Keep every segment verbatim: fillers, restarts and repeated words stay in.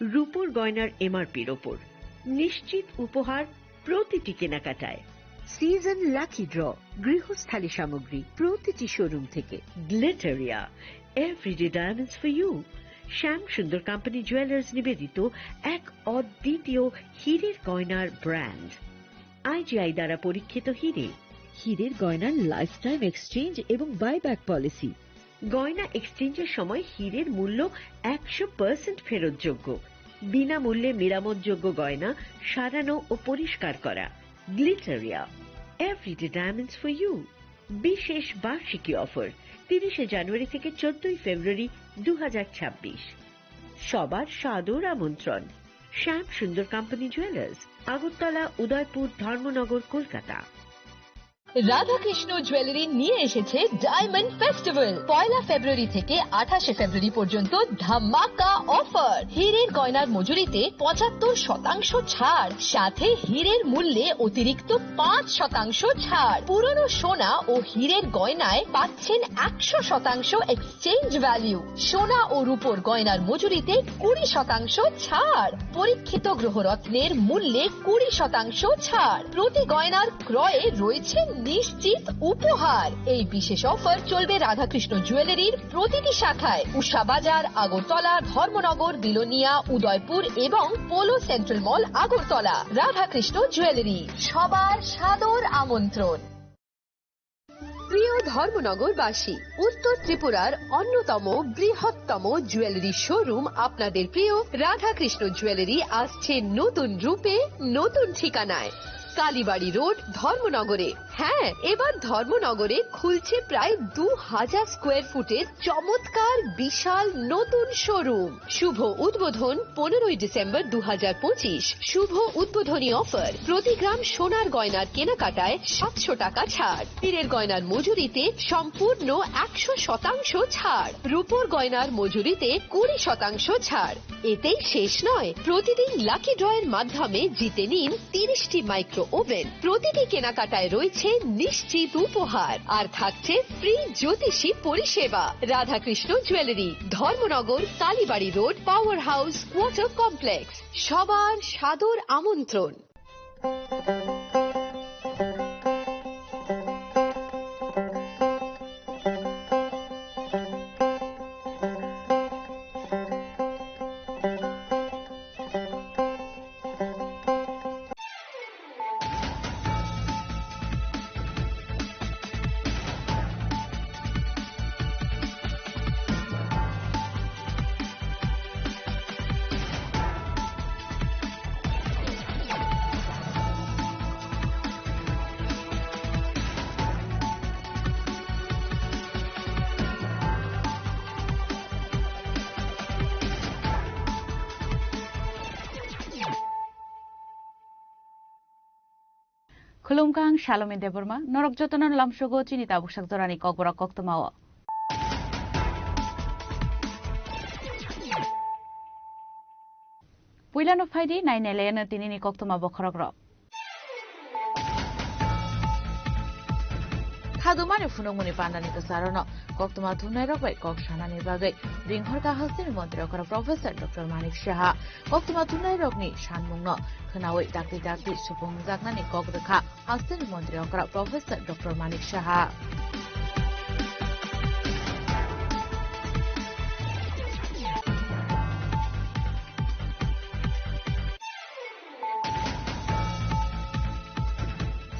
রূপোর গয়নার এমআরপির ওপর নিশ্চিত উপহার প্রতিটি কেনাকাটায়। সিজন লাকি ড্র, গৃহস্থালী সামগ্রী প্রতিটি শোরুম থেকে। Glitteria, everyday diamonds for you. Shyam Sundar company jewellers নিবেদিত এক অদ্বিতীয় হীরের গয়নার ব্র্যান্ড। আইজিআই দ্বারা পরীক্ষিত হীরে। হীরের গয়নার লাইফ টাইম এক্সচেঞ্জ এবং বাইব্যাক পলিসি। গয়না এক্সচেঞ্জের সময় হীরের মূল্য একশো পার্সেন্ট ফেরতযোগ্য। বিনামূল্যে মেরামতযোগ্য গয়না সারানো ও পরিষ্কার করা। Glitteria, everyday diamonds for you. বিশেষ বার্ষিকী অফার, তিরিশে জানুয়ারি থেকে চোদ্দই ফেব্রুয়ারি দু হাজার ছাব্বিশ। সবার সাদর আমন্ত্রণ। শ্যাম সুন্দর কোম্পানি জুয়েলার্স, আগরতলা, উদয়পুর, ধর্মনগর, কলকাতা। রাধাকৃষ্ণ জুয়েলারি নিয়ে এসেছে ডায়মন্ড ফেস্টিভ্যাল। পয়লা ফেব্রুয়ারি থেকে আঠাশে ফেব্রুয়ারি পর্যন্ত ধামাকা অফার। হীরের গয়নার মজুরিতে পঁচাত্তর শতাংশ ছাড়, সাথে হীরের মূল্যে অতিরিক্ত পাঁচ শতাংশ ছাড়। পুরনো সোনা ও হীরের গয়নায় পাচ্ছেন একশো শতাংশ এক্সচেঞ্জ ভ্যালু। সোনা ও রূপোর গয়নার মজুরিতে কুড়ি শতাংশ ছাড়। পরীক্ষিত গ্রহরত্নের মূল্যে কুড়ি শতাংশ ছাড়। প্রতি গয়নার ক্রয়ে রয়েছে নিশ্চিত উপহার। এই বিশেষ অফার চলবে রাধাকৃষ্ণ জুয়েলারির প্রতিটি শাখায়, উষা বাজার, আগরতলা, ধর্মনগর, বিলোনিয়া, উদয়পুর এবং পোলো সেন্ট্রাল মল, আগরতলা। রাধাকৃষ্ণ জুয়েলারি, সবার সাদর আমন্ত্রণ। প্রিয় ধর্মনগরবাসী, উত্তর ত্রিপুরার অন্যতম বৃহত্তম জুয়েলারি শোরুম আপনাদের প্রিয় রাধাকৃষ্ণ জুয়েলারি আসছে নতুন রূপে, নতুন ঠিকানায়। কালীবাড়ি রোড, ধর্মনগরে। হ্যাঁ, এবার ধর্মনগরে খুলছে প্রায় দু হাজার স্কোয়ার ফুটের চমৎকার বিশাল নতুন শোরুম। শুভ উদ্বোধন পনেরোই ডিসেম্বর দু হাজার পঁচিশ। শুভ উদ্বোধনী অফার, প্রতি গ্রাম সোনার গয়নার কেনাকাটায় সাতশো টাকা ছাড়। হীরের গয়নার মজুরিতে সম্পূর্ণ একশো শতাংশ ছাড়। রূপোর গয়নার মজুরিতে কুড়ি শতাংশ ছাড়। এতেই শেষ নয়, প্রতিদিন লাকি ড্রয়ের মাধ্যমে জিতে নিন তিরিশটি মাইক্রো ওভেন। প্রতিটি কেনাকাটায় রয়েছে নিশ্চিত উপহার, আর থাকছে ফ্রি জ্যোতিষী পরিষেবা। Radhakrishna jewellery, Dharmanagar, Kalibari road, power house, water complex. সবার সাদর আমন্ত্রণ। Khulumkha, ang Salomi Debbarma, norok jotono lamsogo chini tabuksak jorani kokborok koktwmao. Puilano phaidi, nainailaino tinini koktwma bokhorokrok. Khadumani phunukmani pandani kwcharno koktwma thumnairok bai kok sanani bagwi ringhorkha hasteni montri okra Professor Doctor Manik Saha. Koktwma thumnairokni sanmungno khwnawi dakti dakti supung jaknani kok rwkha hasteni montri okra Professor Doctor Manik Saha.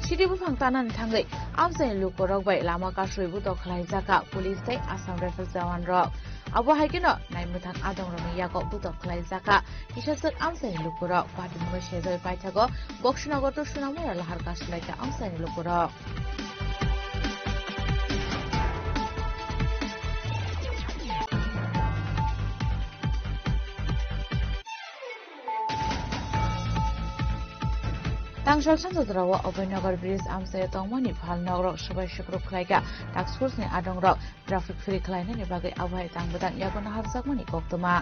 Sidi buphang tanani thangwi amchaini lukurok bai lama kasui butok khlaijak kha police tei Assam Rifles jawan rok. Abo hai kheno naimwthang adongrokni yago butok khlaijak kha kisaswk amchaini lukurok. Patimungno sejagwi paithago Boksinagar to Sunamura lahar kasu lai kha amchaini lukurok. Tangsal Sanjadra o Abhaynagar Bridge amchaio tongmani phal nokrok swbai sukruk khlaikha. Task force ni adongrok traffic free khlainani bagwi abohai tang bwtang yago naharjakmani koktwma.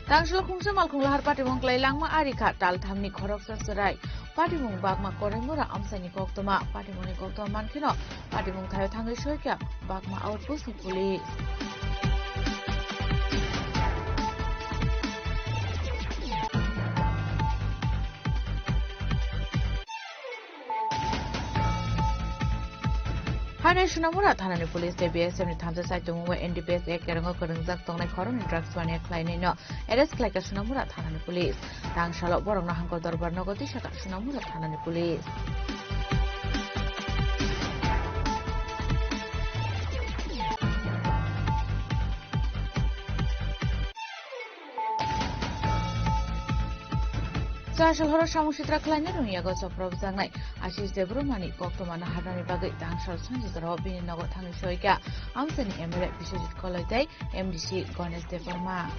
Tangsal Khungsa Malkhung lahar patimung kwlai langma ari kha talthamni khoroksa chwrai. Patimung Bagma Koraimura amchaini koktwma. Patimungni koktwma mankheno patimung thaio thangwi soikha Bagma outpost ni police. Haino Sonamura thanani police tei B S F ni thamsa saichung bai N D P S Act kerongo kwrwngjak tongnai khoroknwi drugs mania khlainaino arrest khlaikha Sonamura thanani police. Tangsalo borokno Hangkor Dorbar nogo tisakha Sonamura thanani police. Chwraisal horo samung sitra khlainai rwngya gosa phorobjaknai Ashish Debbarmani koktwmano habnani bagwi tangsal sanjwk jorao bini nogo thangwi soikha amchaini M L A Biswajit Koloi tei M D C Ganesh Debbarma.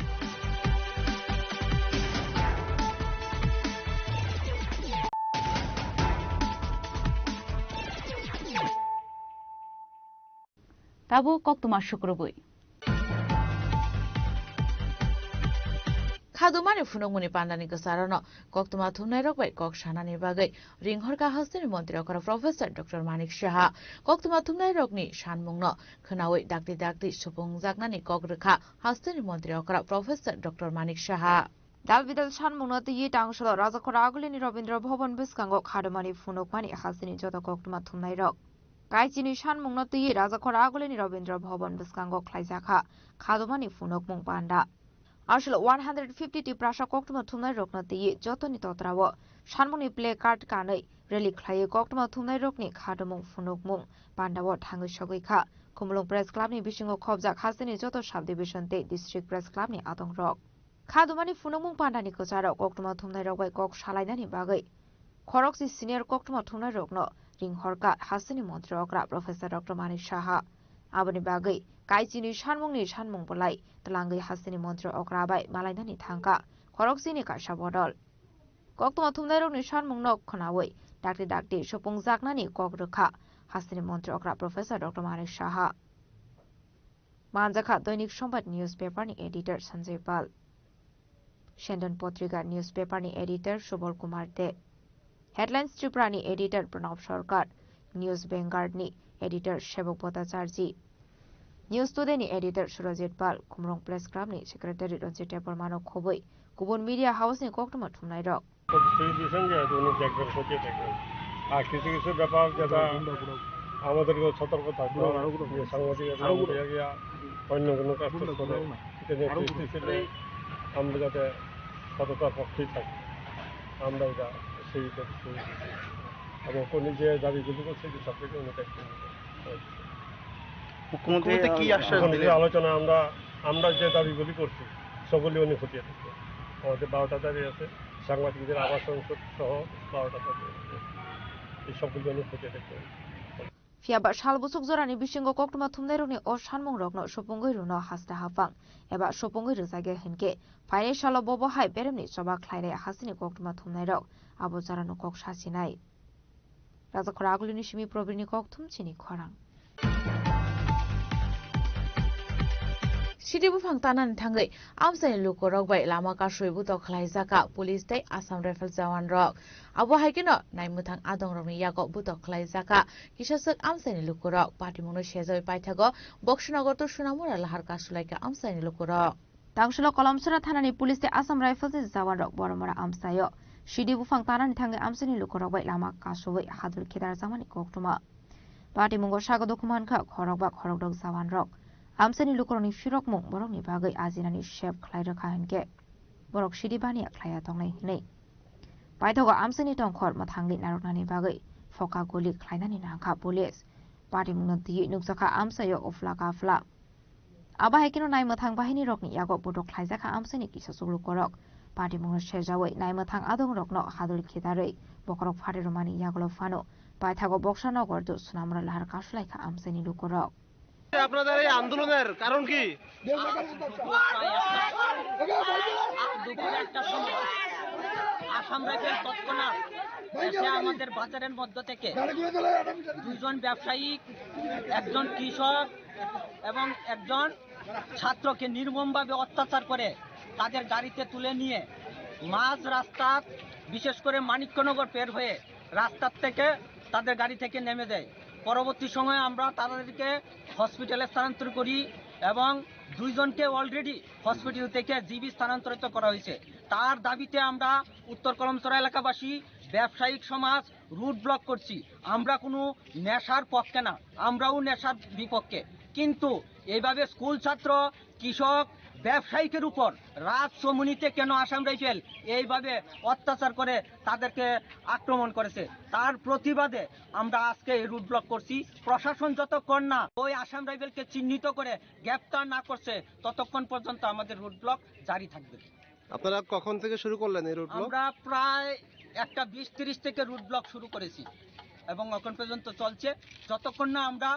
Tabuk koktwma sukrubwi. Khadumani phunukmungni pandani kwcharono koktwma thumnairok bai kok sanani bagwi ringhorkha hasteni montri okra Professor Doctor Manik Saha. Koktwma thumnairokni sanmungno khwnawi dakti dakti supungjaknani kok rwkha hasteni montri okra Professor Doctor Manik Saha. Dal bidal sanmungno twiwi tangsalo Rajakhor Agulini Rabindra Bhaban bwskango khadumani phunukmani hasteni joto koktwma thumnairok. Kaichini sanmungno twiwi Rajakhor Agulini Rabindra Bhaban bwskango khlaijakha khadumani phunukmung panda. Aswk one hundred fifty Tiprasa koktwma thumnairokno twiwi jotoni totrao sanmungni play card kanwi rally khlaiwi koktwma thumnairokni khadumung phunukmung pandao thangwi sogwi kha. Khumulwng Press Clubni bisingo khopjak hasteni joto sub division tei district press clubni adongrok. Khadumani phunukmung pandani kwcharo koktwma thumnairok bai kok salainani bagwi khoroksa senior koktwma thumnairokno ringhorkha hasteni montri okra Professor Doctor Manik Saha. Aboni bagwi kaichini sanmungni sanmung bwlai twlangwi hasteni montri okra bai malainani thangkha khoroksani kaisa bodol. Koktwma thumnairokni sanmungno khwnawi dakti dakti supungjaknani kok rwkha hasteni montri okra Professor Doctor Manik Saha. Manjakha Doinik Sombad newspaper ni editor Sanjay Pal, Sendon Potrika newspaper ni editor Subal Kumar De, Headlines Tripura ni editor Pranab Sarkar, News Vanguard ni editor Sebok Bhattacharjee, News Today ni editor Surajit Pal, Khumulwng Press Club ni secretary Ranjit Debbarma no khobwi kubun media house ni koktwma thumnairok. প্রতিশ্রুতি দিয়েছেন যে উনি দেখবেন, খতিয়ে দেখবেন। আর কিছু কিছু ব্যাপার যেটা আমাদেরকে সতর্ক থাকতে হবে, যে সাংবাদিকতা করতে গিয়া অন্য কোনো কাজ টাজ করে, এটা নিয়ে পরিস্থিতি ছিল, আমরা যাতে সততার পক্ষেই থাকি, আমরা এটা সেই প্রতিশ্রুতি দিচ্ছি। এবং উনি যে দাবিগুলি করছে, যে সব কিছু উনি দেখবেন। মুখ্যমন্ত্রী মুখ্যমন্ত্রী কি আশ্বাস এখন যে দিলেন? আলোচনা আমরা, আমরা যে দাবিগুলি করছি, সবগুলি উনি খতিয়ে দেখবেন। আমাদের বারোটা দাবি আছে, সাংবাদিকদের আবাসন সহ বারোটা দাবি আছে, এই সবগুলি উনি খতিয়ে দেখবেন। Phiya ba sal bwswk jorani bisingo koktwma thumnairokni o sanmungrokno supungwi rwno hasta haphang eba supungwi rwjakya hinkhe phainai salo bobo hai beremni choba khlainai hasteni koktwma thumnairok abo jorano kok sachinai. Rajakhor Agulini simi Probirni kokthum chini khorang. Sidi buphang tanani thangwi amchaini lukurok bai lama kasui butok khlaijakha police tei Assam Rifles jawan rok. Abo hai kheno naimwthang adongrokni yago butok khlaijakha kisaswk amchaini lukurok. Patimungno sejawi paithago Boksinagar to Sonamura lahar kasulaikha amchaini lukurok. Tangsalo Kolomsora thanani police tei Assam Rifles ni jawan rok Boromora amchaio sidi buphang tanani thangwi amchaini lukurok bai lama kasui hadul khedar jakmani koktwma. Patimungo sago dokhuman kha khorok ba khorok dok jawan rok. Amchaini lukurokni phirokmung borokni bagwi ajinani sep khlai rwkha hinkhe borok sidi baniya khlaiya tongnai hinwi. Paithago amchaini tongkhor mwthangwi narwknani bagwi phoka guli khlainani nangkha police. Patimungno twiwi nukjakha amchaio uphla kaphla. Abo hai kheno naimwthang bahinirokni yago budok khlaijakha amchaini kisa chuklukorok. Patimungno sejawi naimwthang adongrokno hadul khidarwi bokhorok phatwi rwmani yagulo phano paithago Boksa Nogor to Sonamura lahar kasulaikha amchaini lukurok. আপনাদের এই আন্দোলনের কারণ কি? দুপুর একটার সময় আসাম রাইফেল তৎক্ষণাৎ এসে আমাদের বাজারের মধ্য থেকে দুজন ব্যবসায়ী, একজন কৃষক এবং একজন ছাত্রকে নির্মমভাবে অত্যাচার করে তাদের গাড়িতে তুলে নিয়ে মাঝ রাস্তার বিশেষ করে মানিক্যনগর পের হয়ে রাস্তার থেকে তাদের গাড়ি থেকে নেমে দেয়। পরবর্তী সময়ে আমরা তাদেরকে হসপিটালে স্থানান্তর করি এবং দুইজনকে অলরেডি হসপিটাল থেকে জিবি স্থানান্তরিত করা হয়েছে। তার দাবিতে আমরা উত্তর কলমছড়া এলাকাবাসী, ব্যবসায়িক সমাজ রুট ব্লক করছি। আমরা কোনো নেশার পক্ষে না, আমরাও নেশার বিপক্ষে, কিন্তু এইভাবে স্কুল ছাত্র, কৃষক, ব্যবসায়িকের উপর রাত সমুনিতে কেন আসাম রাইফেল এইভাবে অত্যাচার করে তাদেরকে আক্রমণ করেছে, তার প্রতিবাদে আমরা আজকে এই রুট ব্লক করছি। প্রশাসন যতক্ষণ না ওই আসাম রাইফেলকে চিহ্নিত করে গ্রেপ্তার না করছে, ততক্ষণ পর্যন্ত আমাদের রুট ব্লক জারি থাকবে। আপনারা কখন থেকে শুরু করলেন এই রুট ব্লক? আমরা প্রায় একটা বিশ তিরিশ থেকে রুট ব্লক শুরু করেছি এবং এখন পর্যন্ত চলছে। যতক্ষণ না আমরা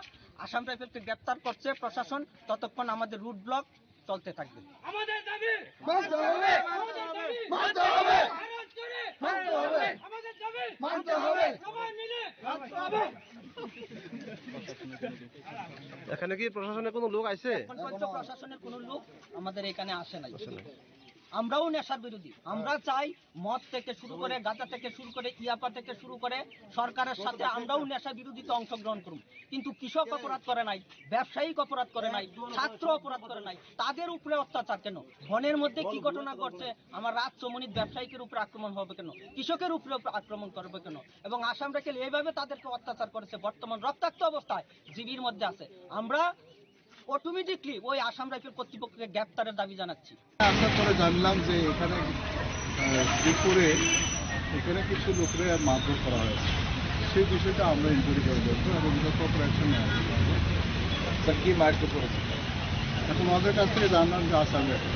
আসাম রাইফেলকে গ্রেপ্তার করছে প্রশাসন, ততক্ষণ আমাদের রুট ব্লক চলতে থাকবে। আমাদের দাবি মানতে হবে। আমাদের দাবি মানতে হবে। আরো জোরে মানতে হবে। আমাদের দাবি মানতে হবে। সবাই মিলে মানতে হবে। এখানে কি প্রশাসনের কোনো লোক আছে? এখন পর্যন্ত প্রশাসনের কোনো লোক আমাদের এখানে আসে নাই। আসে নাই। আমরাও নেশার বিরোধী। আমরা চাই মদ থেকে শুরু করে, গাঁজা থেকে শুরু করে, ইয়াবা থেকে শুরু করে সরকারের সাথে আমরাও নেশা বিরোধীতে অংশগ্রহণ করুন। কিন্তু কৃষক অপরাধ করে নাই, ব্যবসায়িক অপরাধ করে নাই, ছাত্র অপরাধ করে নাই, তাদের উপরে অত্যাচার কেন? বনের মধ্যে কি ঘটনা ঘটছে? আমার রাত চমনিত ব্যবসায়িকের উপরে আক্রমণ হবে কেন? কৃষকের উপরে আক্রমণ করবে কেন? এবং আসাম রাইফেল এইভাবে তাদেরকে অত্যাচার করেছে, বর্তমান রক্তাক্ত অবস্থায় জিবির মধ্যে আছে। আমরা অটোমেটিকলি ওই আসাম রাইফেল কর্তৃপক্ষকে গ্রেপ্তারের দাবি জানাচ্ছি। আসার পরে জানলাম যে এখানে, আহ, দুপুরে এখানে কিছু লোকরে মারধর করা হয়েছে। সেই বিষয়টা আমরা ইনকোয়ারি করে দেখবো এবং এটা প্রপার অ্যাকশন নেওয়া হবে। স্যার, কি মারধর করেছে? এখন ওদের কাছ থেকে জানলাম যে আসাম রাইফেল।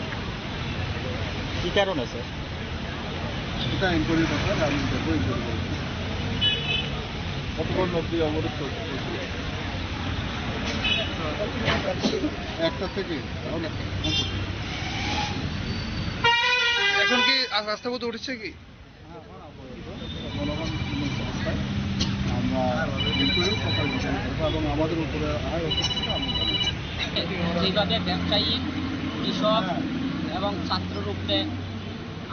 কি কারণে, স্যার? এটা ইনকোয়ারির ব্যাপার, আমি দেখবো ইনকোয়ারি করবো। কতক্ষণ অবধি অবরোধ চলছে? একটা থেকে, এখন একটা। এখন কি আ-, রাস্তার মধ্যে উঠেছে কি? জনগণ কোনো সংস্থায় আমরা ইনকোয়ারি প্রপার বিচার করবো এবং আমাদের উপরে আইন অফিস থেকে আমরা জানাবো। যেভাবে ব্যবসায়ী, কৃষক এবং ছাত্রর উপরে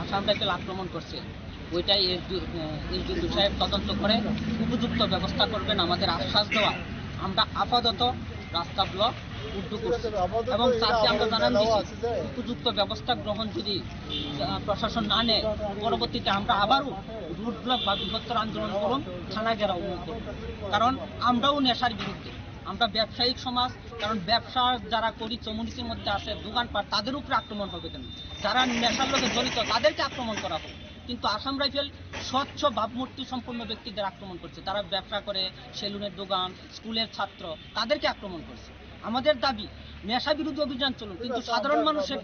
আসাম রাইফেল আক্রমণ করছে, ওইটাই এসডিপিও সাহেব তদন্ত করে উপযুক্ত ব্যবস্থা করবেন, আমাদের আশ্বাস দেওয়া। আমরা আপাতত রাস্তা ব্লক উড্ডু করছি এবং স্যারকে আমরা জানান দিছি, উপযুক্ত ব্যবস্থা গ্রহণ যদি, আহ, প্রশাসন না নেয়, পরবর্তীতে আমরা আবারও রুট ব্লক বা বৃহত্তর আন্দোলন করুন, থানা ঘেরাও করুন। কারণ আমরাও নেশার বিরুদ্ধে, আমরা ব্যবসায়িক সমাজ, কারণ ব্যবসা যারা করি, কমিউনিটির মধ্যে আছে, দোকানপাট, তাদের উপরে আক্রমণ হবে কেন? যারা নেশার লগে জড়িত, তাদেরকে আক্রমণ করা হবে। কিন্তু আসাম রাইফেল স্বচ্ছ ভাবমূর্তি সম্পন্ন ব্যক্তিদের আক্রমণ করছে। তারা ব্যবসা করে, সেলুনের দোকান, স্কুলের ছাত্র, তাদেরকে আক্রমণ করছে। আমাদের দাবি, নেশা বিরোধী অভিযান চলুন, কিন্তু সাধারণ মানুষের,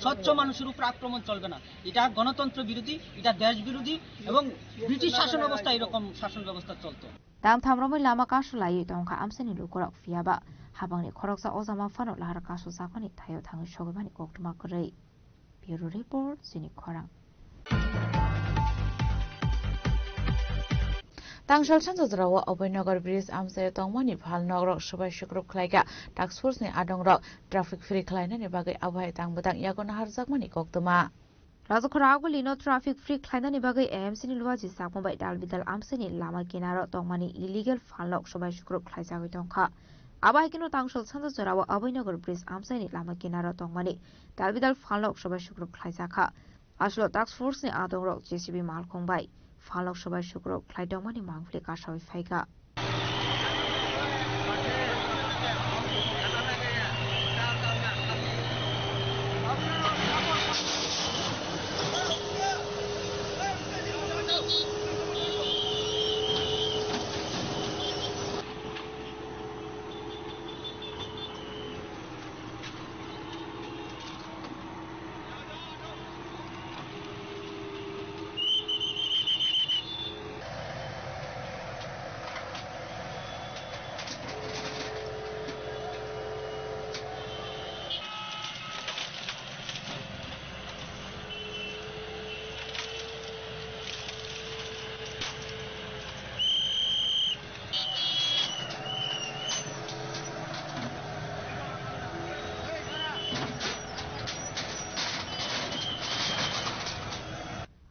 স্বচ্ছ মানুষের উপর আক্রমণ চলবে না। এটা গণতন্ত্র বিরোধী, এটা দেশ বিরোধী এবং ব্রিটিশ শাসন ব্যবস্থা এরকম শাসন ব্যবস্থা চলতো। Tang thamrokmwi lama kasu laiwi tongkha amchaini lukurok, phiyaba habangni khoroksa ojama phano lahar kasu jakmani thaio thangwi sogwimani koktwma kwrwi. Bureau Report, Chini Khorang. Tangsal Sanjajrao Abhaynagar Bridge amchaio tongmani phalnokrok swbai sukrub khlaikha. Task Force ni adongrok traffic free khlainani bagwi abohai tang bwtang yago naharjakmani koktwma. Rajakhor Agulino traffic free khlainani bagwi A M C ni luaji chakma bai dal bidal amchaini lama kinaro tongmani illegal phalnok swbai sukrub khlaijagwi tongkha. Abo hai kheno Tangsal Sanjajrao Abhaynagar Bridge amchaini lama kinaro tongmani dal bidal phalnok swbai sukrub khlaijakha. Aswk Task Force ni adongrok J C B malkhung bai phalnok swbai sukrub khlai tongmani mangpili kasawi phaikha.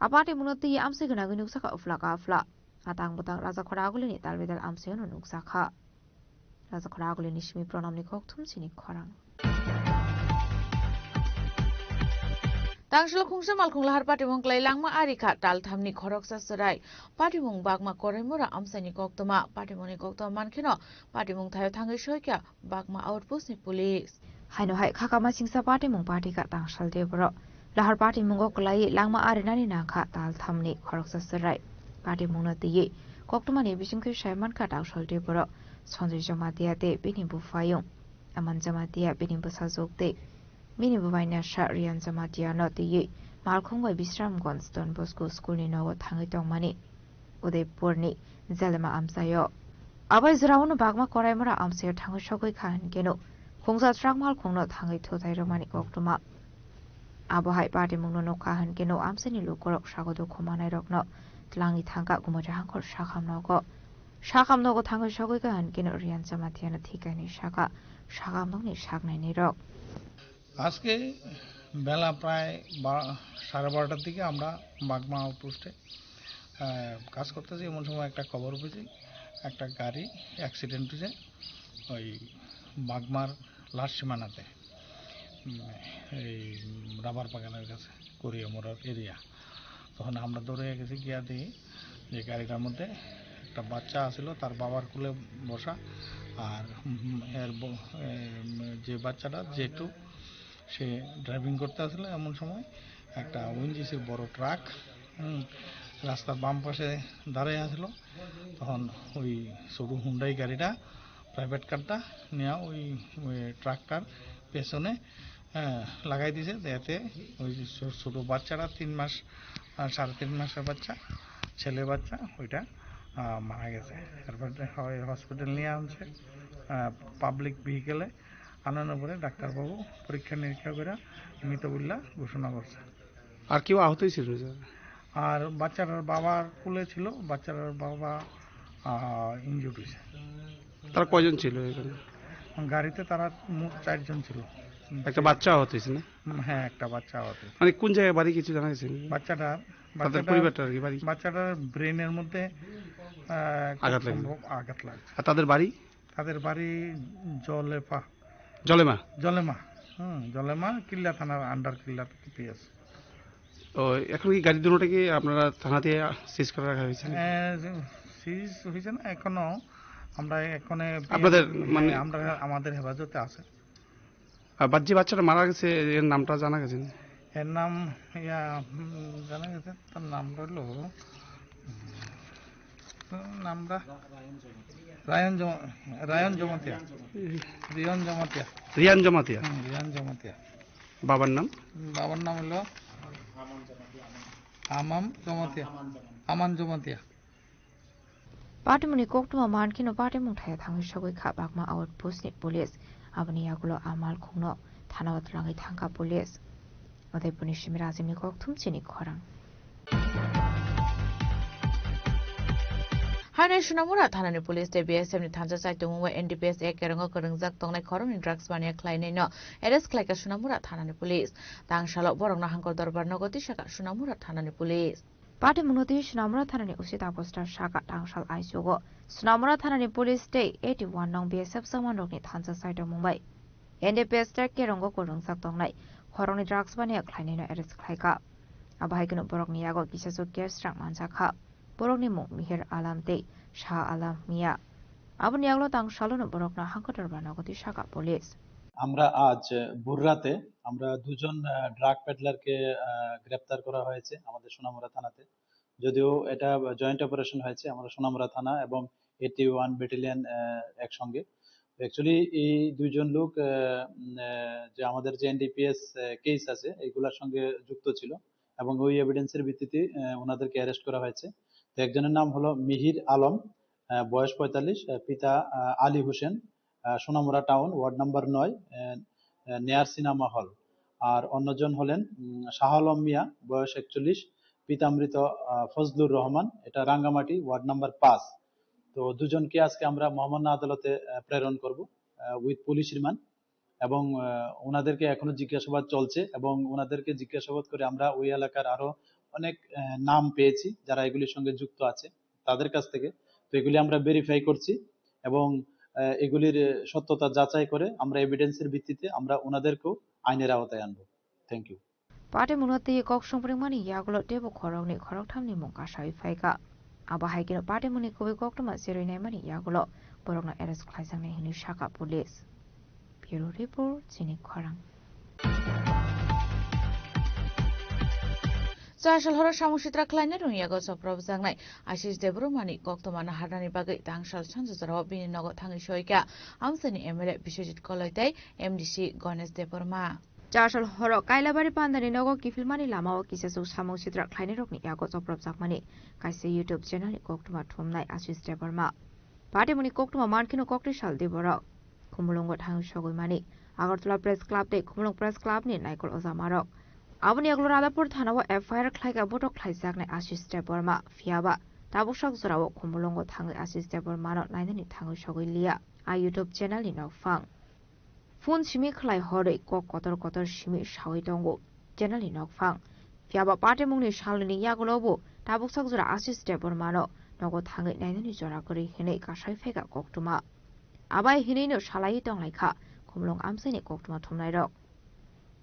Patimungno twi amsai gwnagwi nukjakha uphla kaphla. Atang bwtang Rajakhora Agulini talbidal amsaino nukjakha. Rajakhora Agulini simi Pranamni kokthum chini khorang. Tangsalo khungsa malkhung lahar patimung kwlai langma ari kha talthamni khoroksa chwrai. Patimung bagma koraimura amsaini koktwma. Patimungni koktwma mankheno patimung thaio thangwi soikha bagma outpost ni police. Haino hai khakama singsa patimung party ka tangsal de borok. Lahar patimungo kwlai langma arinani nangkha talthamni khoroksa chwrai. Patimungno twiwi koktwmani bisingtwi saimankha tangsal de borok. Sanjay Jamatia tei bini buphaiyung. Aman Jamatia bini bwsajwk tei bini bubainasa Riyan Jamatia no twiwi malkhung bai Bisramganj Don Bosco school ni nogo thangwi tongmani. Udaipurni Jalema amchaio. Abai jora uno bagma koraimura amchaio thangwi sogwi kha hinkeno khungsa trakmal khungno thangwi thutai rwmani koktwma. Abo hai patimungno nukha hinkeno amchaini lukurok sago dukhu manairokno twlangwi thangkha Gumati Hangkhor sakham nogo. Sakham nogo thangwi sogwi kha hinkeno Riyan Jamatia no thikaini saka sakham nokni saknaini rok. আজকে বেলা প্রায় বা-, সাড়ে বারোটার দিকে আমরা বাগমা আউটপোস্টে, আহ, কাজ করতেছি, এমন সময় একটা খবর পেয়েছি, একটা গাড়ি অ্যাক্সিডেন্ট হয়েছে ওই বাগমার লাস্ট সীমানাতে, উম, এই রাবার বাগানের কাছে, কোরিয়ামোড়ার এরিয়া। তখন আমরা দৌড়ে গেছি, গিয়া দেখি যে গাড়িটার মধ্যে একটা বাচ্চা আছিল, তার বাবার কোলে বসা, আর, উম, এর ব-, এম, যে বাচ্চাটা জে টু, সে ড্রাইভিং করতে আসলো। এমন সময় একটা ওএনজিসির বড় ট্রাক, হুম, রাস্তার বাম পাশে দাঁড়ায় আসলো। তখন ওই ছোট হুন্ডাই গাড়িটা, প্রাইভেট কারটা নিয়ে ওই, ওই ট্রাকটার পেছনে, হ্যাঁ, লাগাই দিছে। এতে ওই যে ছো-, ছোট বাচ্চাটা তিন মাস, আহ, সাড়ে তিন মাসের বাচ্চা, ছেলে বাচ্চা, ওইটা, আহ, মারা গেছে। তারপরে হয় হসপিটাল নিয়ে আনছে, আহ, পাবলিক ভেহিকেলে। আনানোর পরে ডাক্তারবাবু পরীক্ষা নিরীক্ষা করে মৃত বলে ঘোষণা করছে। আর কেউ আহত হয়েছিল, স্যার? আর বাচ্চাটার বাবার কোলে ছিল, বাচ্চাটার বাবা, আহ, ইনজুর্ড হয়েছে। তারা কয়জন ছিল এখানে? গাড়িতে তারা মোট চারজন ছিল। একটা বাচ্চা আহত হয়েছে না? উম, হ্যাঁ, একটা বাচ্চা আহত হয়েছে। মানে কোন জায়গায় বাড়ি কিছু জানা গেছে? বাচ্চাটার, তাদের বাচ্চাটার, পরিবারটা আর কি বাড়ি? বাচ্চাটার ব্রেনের মধ্যে, আহ, খুব আঘাত লাগছে। সম্ভব আঘাত লাগছে। আর তাদের বাড়ি? তাদের বাড়ি জলেফা। জলেমা? জলেমা, হুম, জলেমা কিল্লা থানার আন্ডার কিল্লা পিএস। ও, এখন কি গাড়ি দুটোটা কি আপনারা থানাতে সিজ করে রাখা হয়েছে? হ্যাঁ, সিজ হয়েছে না এখনো, আমরা এখানে আপনাদের, হ্যাঁ, মানে, আমরা, আমাদের হেফাজতে আছে। আর বা-, যে বাচ্চাটা মারা গেছে, এর নামটা জানা গেছে না? এর নাম, ইয়া, উম, জানা গেছে, তার নাম রইল, উম, নামটা রায়ন জমা-, রায়ন জমাতিয়া। রিয়ন জমাতিয়া। রিয়ান জমাতিয়া। হুম, রিয়ন জমাতিয়া। বাবার নাম? বাবার নাম হলো আমাম জমাতিয়া। আমান Jamatia. Patimungni koktwma mankheno patimung thaio thangwi sogwi kha bagma outpost ni police. Aboni yagulo a malkhungno thanao twlangwi thangkha police. Udaipurni simi Rajimni kokthum chini khorang. Haino Sonamura thanani police tei B S F ni thansa chaitumung bai N D P S A kerongo kwrwngjak tongnai khoroknwi drugs mania khlainaino arrest khlaikha Sonamura thanani police. Tangsalo borokno Hangkor Dorbar nogo tisakha Sonamura thanani police. Patimungno twi Sonamura thanani O C Taposh Das sakha tangsal aichugo. Sonamura thanani police tei eighty one nong B S F jawanrokni thansa chaitumung bai N D P S tei kerongo kwrwngjak tongnai khoroknwi drugs mania khlainaino arrest khlaikha. Abo hai kheno borokni yago kisachuk cash rang manjakha. Borokni mung Mihir Alam tei Shah Alam Mia. Aboni yagulo tangsalono borokno Hangkor Dorbar nogo twi sakha police. আমরা আজ ভোররাতে আমরা দুজন, আহ, ড্রাগ পেডলারকে, আহ, গ্রেপ্তার করা হয়েছে আমাদের সোনামুড়া থানাতে। যদিও এটা জয়েন্ট অপারেশন হয়েছে, আমরা সোনামুড়া থানা এবং এইটি ওয়ান ব্যাটালিয়ন, আহ, একসঙ্গে। অ্যাকচুয়ালি এই দুইজন লোক, আহ, উম, আহ, যে আমাদের যে এনডিপিএস, আহ, কেস আছে, এইগুলোর সঙ্গে যুক্ত ছিল এবং ওই এভিডেন্সের ভিত্তিতে, আহ, ওনাদেরকে অ্যারেস্ট করা হয়েছে। তো একজনের নাম হলো মিহির আলম, আহ, বয়স পঁয়তাল্লিশ, আহ, পিতা, আহ, আলী হোসেন, আহ, সোনামুড়া টাউন, ওয়ার্ড নাম্বার নয়, আহ, আহ, নেয়ার সিনেমা হল। আর অন্যজন হলেন, উম, শাহ আলম মিয়া, বয়স একচল্লিশ, পিতামৃত, আহ, ফজলুর রহমান, এটা রাঙ্গামাটি, ওয়ার্ড নাম্বার পাঁচ। তো দুজনকে আজকে আমরা মহামান্য আদালতে, আহ, প্রেরণ করব, আহ, উইথ পুলিশ রিমান্ড। এবং, আহ, ওনাদেরকে এখনো জিজ্ঞাসাবাদ চলছে এবং ওনাদেরকে জিজ্ঞাসাবাদ করে আমরা ওই এলাকার আরো অনেক আহ, নাম পেয়েছি যারা এগুলির সঙ্গে যুক্ত আছে তাদের কাছ থেকে। তো এগুলি আমরা ভেরিফাই করছি এবং আহ, এগুলির সত্যতা যাচাই করে আমরা এভিডেন্সের ভিত্তিতে আমরা ওনাদেরকেও আইনের আওতায় আনবো। Thank you. Party mungno twi kok songpringmani yagulo teibo khoroknwi khorokthamni mung kasawi phaikha. Abo hai kheno party mungni kubui koktwma cherwi naimani yagulo borokno arrest khlaijaknai hwnwi sakha police. Bureau Report, Chini Khorang. Chasal horo samung sitra khlaina rwngyago choprobjaknai Ashish Debbarmani koktwma naharnani bagwi tangsal sanjajorao bini nogo thangwi soikha amchaini M L A Biswajit Koloi tei M D C Ganesh Debbarma. Chasal horo Kailabari pandani nogo kiphilmani lamao kisachuk samung sitra khlainai rokni yago choprobjakmani kaisa YouTube channel ni koktwma thumnai Ashish Debbarma. Party mungni koktwma mankheno koktwi sal di borok. Khumulwngo thangwi sogwi mani Agartala Press Club tei Khumulwng Press Club ni naikol ojamarok. Aboni yagulo Radhapur thanao F I R khlaikha botok khlaijaknai Ashish Debbarma. Phiyaba tabuksak jorao Khumulwngo thangwi Ashish Debbarmano nainani thangwi sogwi liya a YouTube channel ni nokphang. Phone simi khlai horwi kok kotor kotor simi sawi tongo channel ni nokphang. Phiyaba party mungni salnini yagulo bo tabuksak jora Ashish Debbarmano nogo thangwi nainani jora kwrwi hinwi kasai phaikha koktwma. Abai hinwino salaiwi tonglaikha Khumulwng amchaini koktwma thumnairok.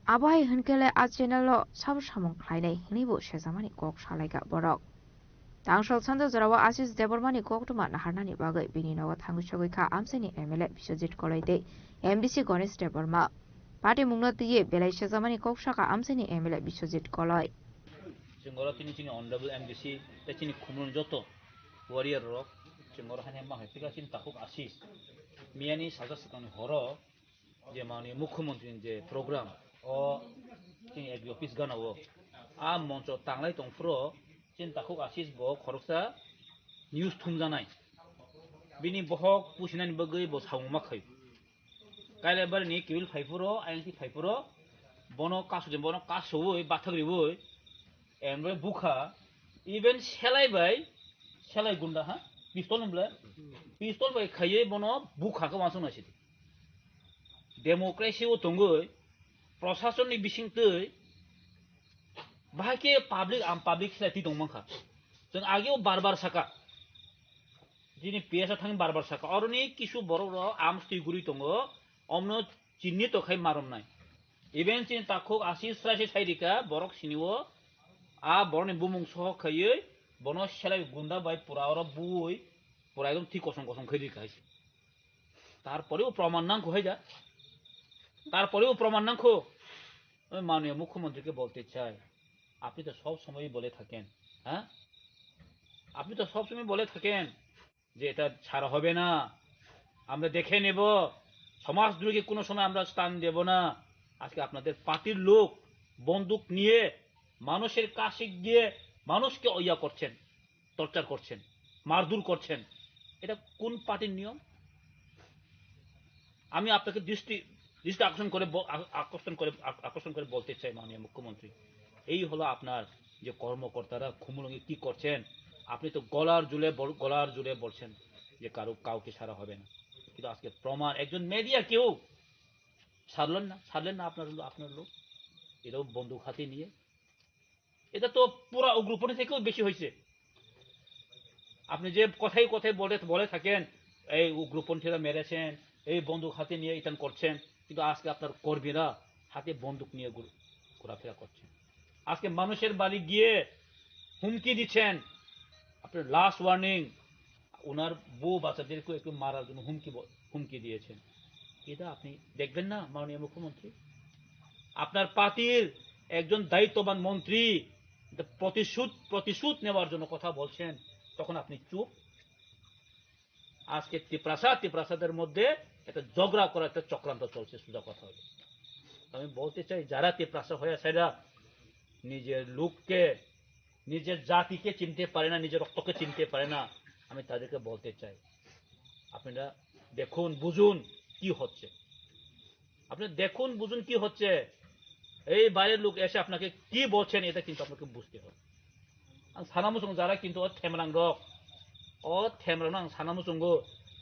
Abai hwnkhe le a channel o sabo samung khlainai hinwibo sejamani kok salaikha borok. Tangsal sanja jorao Ashish Debbarmani koktwma naharnani bagwi bini nogo thangwi sogwi kha amchaini M L A Biswajit Koloi tei M D C Ganesh Debbarma. Party mungno twiwi belai sejamani kok sakha amchaini M L A Biswajit Koloi. Chwng oro tini chini honorable M D C tei chini Khumulwng joto warrior rok chwng oro hani ma hai phika chini takhuk Ashish miyani sajak swkangni horo je mani mukhyamantri ni je program o chini A G office gana o a moncho tanglai tong phuro chini takhuk Ashish bo khoroksa news thumjanai bini bohok pusinani bagwi bo samung ma khai. Kailabari ni kibil phai phuro, I N T phai phuro, bono kasu je bono kasuwi bathak riwi, emre bukha, even selai bai, selai gunda ha, pistol ni bwle, pistol bai khaiwi bono bukha khe uansuk naisidi. Democracy o tongwi, prosasonni bisingtwi, bahai khe public, am public khlai twi tong mankha. Chwng ageo bar bar saka, chini P S a thangwi bar bar saka, oroni kisu borok rok arms twi guri tongo, omno chinni to khai maromnai. Even chini takhuk Ashish srai se sai rika, borok sini o, a borokni bumung sohok khaiwi, bono selai gunda bai pura oro buwi, pura ekdom thik kosom kosom khai rika hai se. তারপরেও প্রমাণ নাংখো hai da. তারপরেও প্রমাণ নাংখো। আমি মাননীয় মুখ্যমন্ত্রীকে বলতে চাই, আপনি তো সব সময় বলে থাকেন, হ্যাঁ? আপনি তো সব সময় বলে থাকেন যে এটা ছাড়া হবে না, আমরা দেখে নেব, সমাজদ্রোহী কোনো সময় আমরা স্থান দেব না। আজকে আপনাদের পার্টির লোক বন্দুক নিয়ে মানুষের কাছে গিয়ে মানুষকে ইয়া করছেন, টর্চার করছেন, মারধর করছেন, এটা কোন পার্টির নিয়ম? আমি আপনাকে দৃষ্টি দৃষ্টি আকর্ষণ করে ব- আ- আকর্ষণ করে আক- আকর্ষণ করে বলতে চাই, মাননীয় মুখ্যমন্ত্রী, এই হলো আপনার যে কর্মকর্তারা খুমুলুঙে কি করছেন। আপনি তো গলার জুলে বল- গলার জুলে বলছেন যে কারো কাউকে ছাড়া হবে না, কিন্তু আজকে প্রমাণ, একজন মিডিয়া কেউ ছাড়লেন না, ছাড়লেন না আপনার লো- আপনার লোক, এটাও বন্দুক হাতে নিয়ে। এটা তো পুরা উগ্রপন্থী থেকেও বেশি হয়েছে। আপনি যে কথাই কথাই বলে বলে থাকেন, এই উগ্রপন্থীরা মেরেছেন, এই বন্দুক হাতে নিয়ে ইতান করছেন, কিন্তু আজকে আপনার কর্মীরা হাতে বন্দুক নিয়ে ঘুর- ঘোরাফেরা করছেন। আজকে মানুষের বাড়ি গিয়ে হুমকি দিচ্ছেন। আপনার লাস্ট ওয়ার্নিং, ওনার বউ বাচ্চাদেরকে একটু মারার জন্য হুমকি ব- হুমকি দিয়েছেন। এটা আপনি দেখবেন না, মাননীয় মুখ্যমন্ত্রী? আপনার পার্টির একজন দায়িত্ববান মন্ত্রী এটা প্রতিশোধ প্রতিশোধ নেওয়ার জন্য কথা বলছেন, তখন আপনি চুপ। আজকে তিপ্রাসা তিপ্রাসাদের মধ্যে একটা ঝগড়া করার একটা চক্রান্ত চলছে, সোজা কথা হলো। আমি বলতে চাই, যারা তিপ্রাসা হয়ে সেরা নিজের লোককে, নিজের জাতিকে চিনতে পারে না, নিজের রক্তকে চিনতে পারে না, আমি তাদেরকে বলতে চাই, আপনারা দেখুন, বুঝুন কি হচ্ছে। আপনি দেখুন, বুঝুন কি হচ্ছে। এই বাইরের লোক এসে আপনাকে কি বলছেন, এটা কিন্তু আপনাকে বুঝতে হবে। Ang sana muchung jara kintu o themrang rok, o themrang no ang sana muchungo,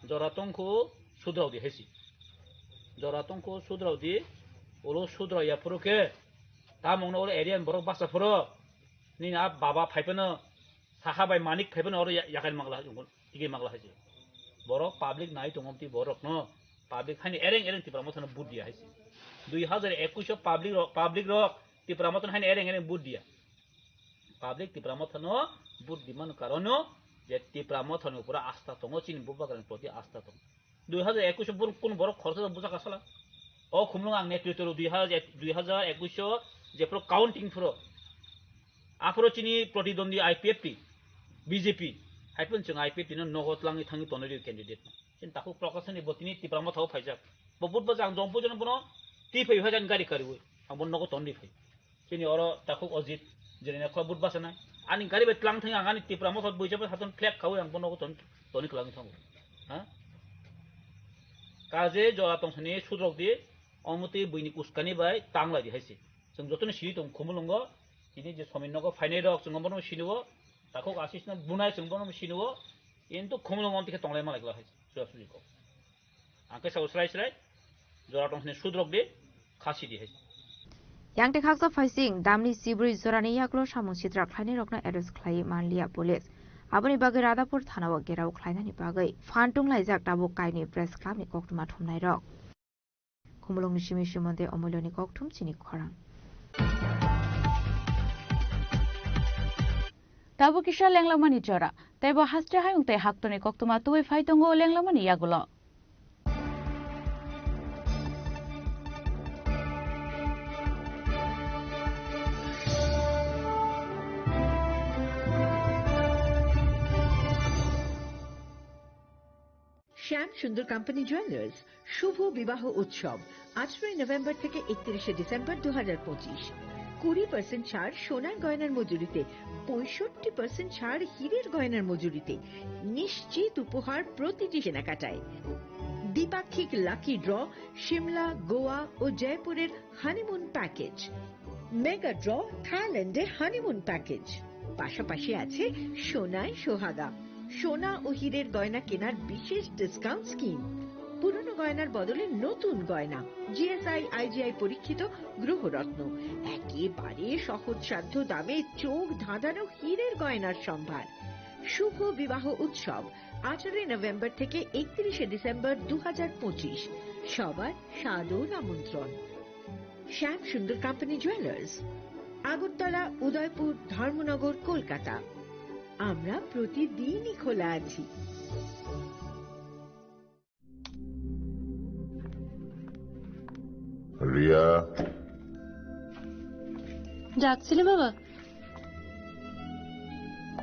jora tongkhu sudrao di hesi. Jora tongkhu sudrao di, ulo sudrao ya phuru khe, tamung no ulo area ni borok basa phuru. Nini a baba phaiphano, saha bai manik phaiphano oro ya-, yakai magla hai, tigwi magla hai se. Borok public nai tongom ti borok no, public haini ereng ereng Tipra Motha no vote dia hai se. Dui hazar ekush o public rok, public rok Tipra Motha no haini ereng ereng vote dia. Public Tipra Motha no vote di man karon no je Tipra Motha no pura asta tongo, chini bubagra ni proti asta tongo. Dui hazar ekush o borok, kunu borok khoroksa bujak asala. O khumlung ang netritwo rw dui hazar, dui hazar ekush o jephuru counting phuru. Aphuru chini protidwandi I P F T, B J P. Hai phano chwng I P F T no nogo tlangwi thangwi tonwi rw candidate no. Chini takhuk Prakash ni bo tini Tipra Motha o phaijak. Bo budba jang jong pujo no bono twi phai phai jani gari kariwi. Ang bo nogo tonwi phai. Chini oro takhuk Ojit, jeni ne khula but basa nai. Ani gari bai tlang thang ang ani Tipra Motha buija bai hatun flag khawi ang bono ton, toni kwlangwi thango. Ha? Kaje jora tong sani sudrok di, omoti buini uskani bai tang lai di hai se. Chwng jotono siri tong Khumulwngo, tini je Somin nogo phainai rok chwng bono siniwo, takhuk Ashish no bunai chwng bono siniwo, kintu Khumulwngo omtike tonglai malai kwlak hai se, suja suji kok. Ang khe sao srai srai, jora tong sini sudrok di, khasi di hai. Yang tei khaksa phaising damni sibri jorani yagulo samung sitra khlainairokno arrest khlai manliya police. Aboni bagwi Radhapur thanao gherao khlainani bagwi phan tunglaijak tabuk kaini press clubni koktwma thumnairok. Khumulwngni simi Sumante Omoiloni kokthum chini khorang. Tabuk kisa lenglamani jora, teibo haste hayung tei haktorni koktwma tubui phai tongo lenglamani yagulo. Shyam Sundar company jewellers শুভ বিবাহ উৎসব আঠারোই নভেম্বর থেকে একত্রিশে ডিসেম্বর দু হাজার পঁচিশ। কুড়ি পার্সেন্ট ছাড় সোনার গয়নার মজুরিতে, পঁয়ষট্টি পার্সেন্ট ছাড় হীরের গয়নার মজুরিতে, নিশ্চিত উপহার প্রতিটি কেনাকাটায়। দ্বিপাক্ষিক লাকি ড্র সিমলা, গোয়া ও জয়পুরের হানিমুন প্যাকেজ, মেগা ড্র থাইল্যান্ডে হানিমুন প্যাকেজ, পাশাপাশি আছে সোনায় সোহাগা, সোনা ও হীরের গয়না কেনার বিশেষ ডিসকাউন্ট স্কিম, পুরনো গয়নার বদলে নতুন গয়না, জিএসআই আইজিআই পরীক্ষিত গ্রহরত্ন, একেবারে সহজসাধ্য দামে চোখ ধাঁধানো হীরের গয়নার সম্ভার। শুভ বিবাহ উৎসব আঠারোই নভেম্বর থেকে একত্রিশে ডিসেম্বর দু হাজার পঁচিশ। সবার সাদর আমন্ত্রণ। শ্যাম সুন্দর কোম্পানি জুয়েলার্স, আগরতলা, উদয়পুর, ধর্মনগর, কলকাতা। আমরা প্রতিদিনই খোলা আছি। রিয়া। ডাকছিলে বাবা?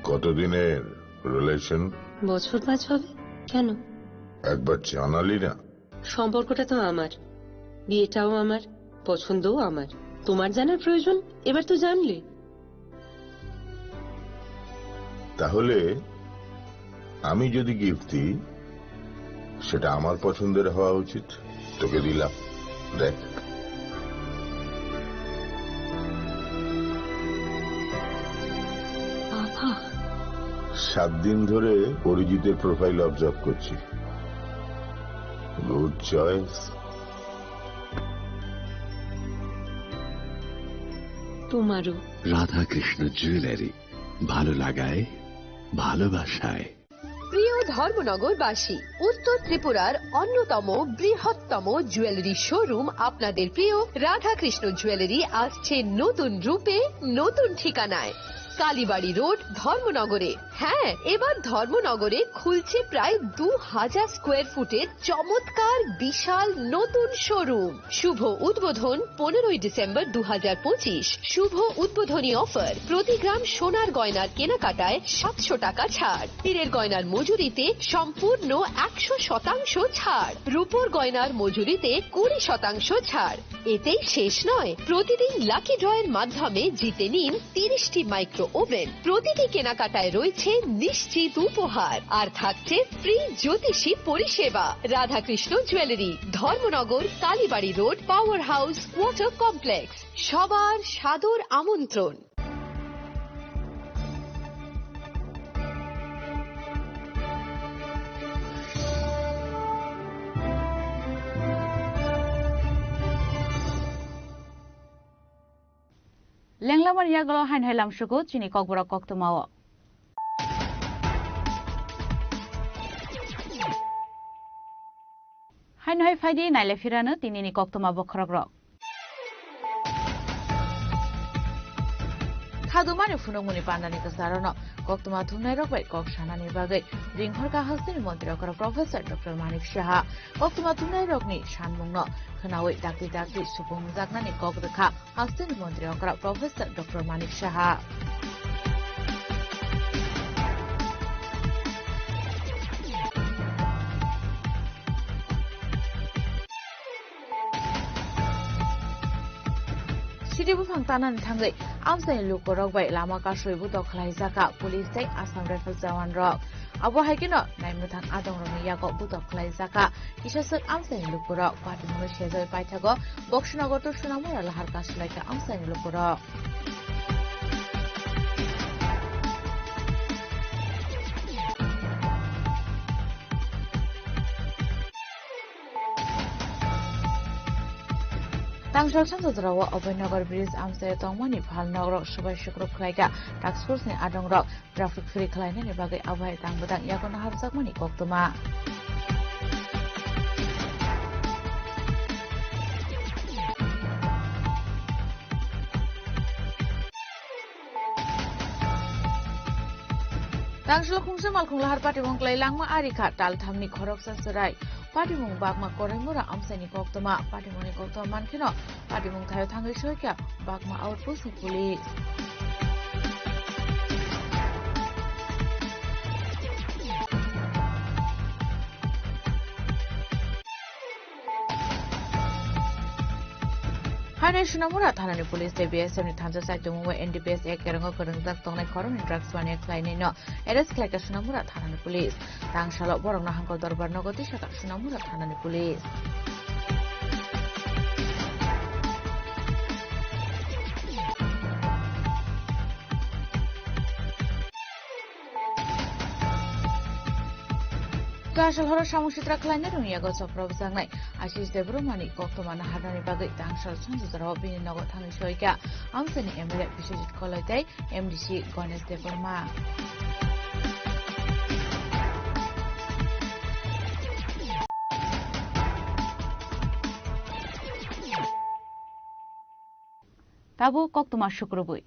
কতদিনের রিলেশন? বছর পাঁচ হবে। কেন? একবার জানালি না। সম্পর্কটা তো আমার, বিয়েটাও আমার, পছন্দও আমার। তোমার জানার প্রয়োজন? এবার তো জানলে। তাহলে আমি যদি গিফট দিই, সেটা আমার পছন্দের হওয়া উচিত। তোকে দিলাম, দেখ। বাবা। সাত দিন ধরে অরিজিতের প্রোফাইল অবজার্ভ করছি। Good choice. তোমারও। রাধাকৃষ্ণ জুয়েলারি, ভালো লাগায়, ভালোবাসায়। প্রিয় ধর্মনগরবাসী, উত্তর ত্রিপুরার অন্যতম বৃহত্তম জুয়েলারি শোরুম আপনাদের প্রিয় রাধাকৃষ্ণ জুয়েলারি আসছে নতুন রূপে, নতুন ঠিকানায়। কালীবাড়ি রোড, ধর্মনগরে। হ্যাঁ, এবার ধর্মনগরে খুলছে প্রায় দু হাজার স্কোয়ার ফুটের চমৎকার বিশাল নতুন শোরুম। শুভ উদ্বোধন পনেরোই ডিসেম্বর দু হাজার পঁচিশ। শুভ উদ্বোধনী অফার, প্রতি গ্রাম সোনার গয়নার কেনাকাটায় সাতশো টাকা ছাড়, হীরের গয়নার মজুরিতে সম্পূর্ণ একশো শতাংশ ছাড়, রূপোর গয়নার মজুরিতে কুড়ি শতাংশ ছাড়। এতেই শেষ নয়, প্রতিদিন লাকি ড্রয়ের মাধ্যমে জিতে নিন তিরিশটি মাইক্রো ওভেন। প্রতিটি কেনাকাটায় রয়েছে নিশ্চিত উপহার, আর থাকছে ফ্রি জ্যোতিষী পরিষেবা। Radhakrishna jewellery, Dharmanagar, Kalibari road, power house, water complex. সবার সাদর আমন্ত্রণ। Lenglamani yagulo haino hai lamsugo chini kokborok koktwmao. Haino hai phaidi naile phirano tinini koktwma bokhorokrok. Khadumani phunukmani pandani kwcharano koktwma thumnairok bai kok sanani bagwi ringhorkha hasteni montri okra Professor Doctor Manik Saha. Koktwma thumnairokni sanmungno khwnawi dakti dakti supungjaknani kok rwkha hasteni montri okra Professor Doctor Manik Saha. Sidi buphang tanani thangwi amchaini lukurok bai lama kasui butok khlaijak kha police tei Assam Rifles jawan rok. Abo hai kheno naimwthang adongrokni yago butok khlaijak kha kisaswk amchaini lukurok. Patimungno sejagwi paithago Boksinagar to Sonamura lahar kasulai kha amchaini lukurok. Tangsal sansa jorao Abhay Nagar Bridge amchai tongmani phal nokrok swbai sukruk khlaikha task force ni adongrok traffic free khlainani bagwi abohai tang bwtang yago naharjakmani koktwma. Tangsalo khungsa malkhung lahar patimung kwlai langma ari kha talthamni khoroksa chwrai. Patimung bakma koraimura amchaini koktwma. Patimungni koktwma mankheno patimung thaio thangwi soikha bakma outpost ni police. Haino Sonamura thanani police tei B S F ni thansa saichomung bai N D P S Act kerongo kwrwngjak tongnai khoroknwi drugs mania khlainaino arrest khlaikha Sonamura thanani police. Tangsalo borokno hangkol dorbar nogo tisakha Sonamura thanani police. Tangsal horo samung sitra khlainai rwngya go chokrob jangnai Ashish Debbarmani koktwma naharnani bagwi tangsal sanjajorao bini nogo thangwi soikha amchaini M L A Biswajit Koloi tei M D C Ganesh Debbarma. Tabuk koktwma sukrubwi.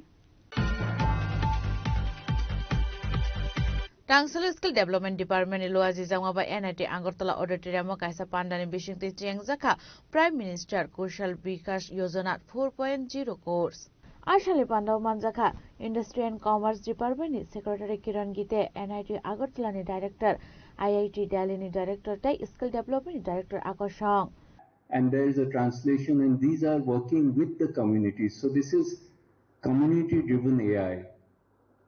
Tangsalo Skill Development Department ni luajijakma bai N I T Agartala Auditorium o kaisa pandani bisingtwi chengjakha Prime Minister Kaushal Vikas Yojana four point zero course. A salni pandao manjakha Industry and Commerce Department ni Secretary Kiran Gite, N I T Agartala ni Director, I I T Delhi ni Director tei Skill Development ni Director Akosong. And there is a translation, and these are working with the community. So this is community-driven A I.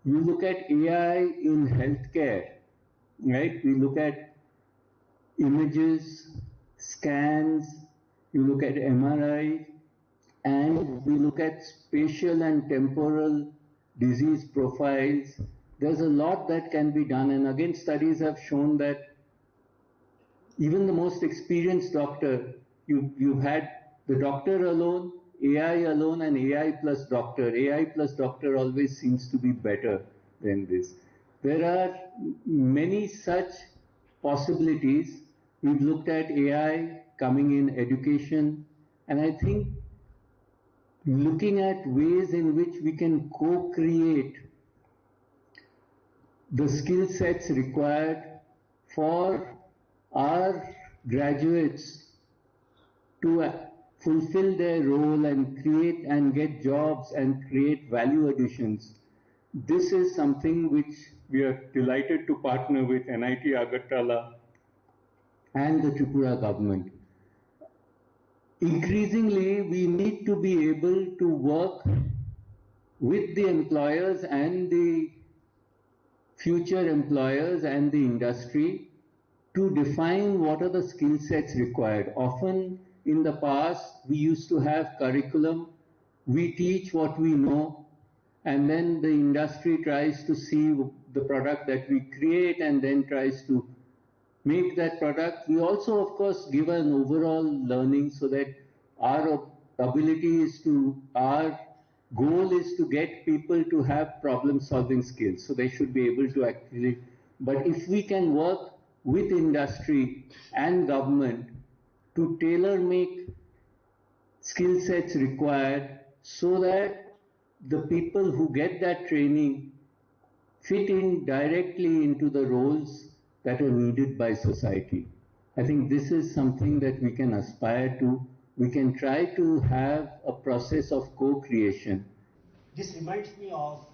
You look at A I in healthcare, right? We look at images, scans, you look at M R I, and we look at spatial and temporal disease profiles. There's a lot that can be done, and again, studies have shown that even the most experienced doctor, you, you've had the doctor alone, A I alone, and A I plus doctor. A I plus doctor always seems to be better than this. There are many such possibilities. We've looked at A I coming in education, and I think looking at ways in which we can co-create the skill sets required for our graduates to, uh, fulfill their role and create and get jobs and create value additions. This is something which we are delighted to partner with N I T Agartala and the Tripura government. Increasingly, we need to be able to work with the employers and the future employers and the industry to define what are the skill sets required. Often in the past, we used to have curriculum, we teach what we know, and then the industry tries to see the product that we create and then tries to make that product. We also, of course, give an overall learning so that our abilities to our Goal is to get people to have problem solving skills, so they should be able to actually. But if we can work with industry and government to tailor make skill sets required so that the people who get that training fit in directly into the roles that are needed by society. I think this is something that we can aspire to. We can try to have a process of co-creation. This reminds me of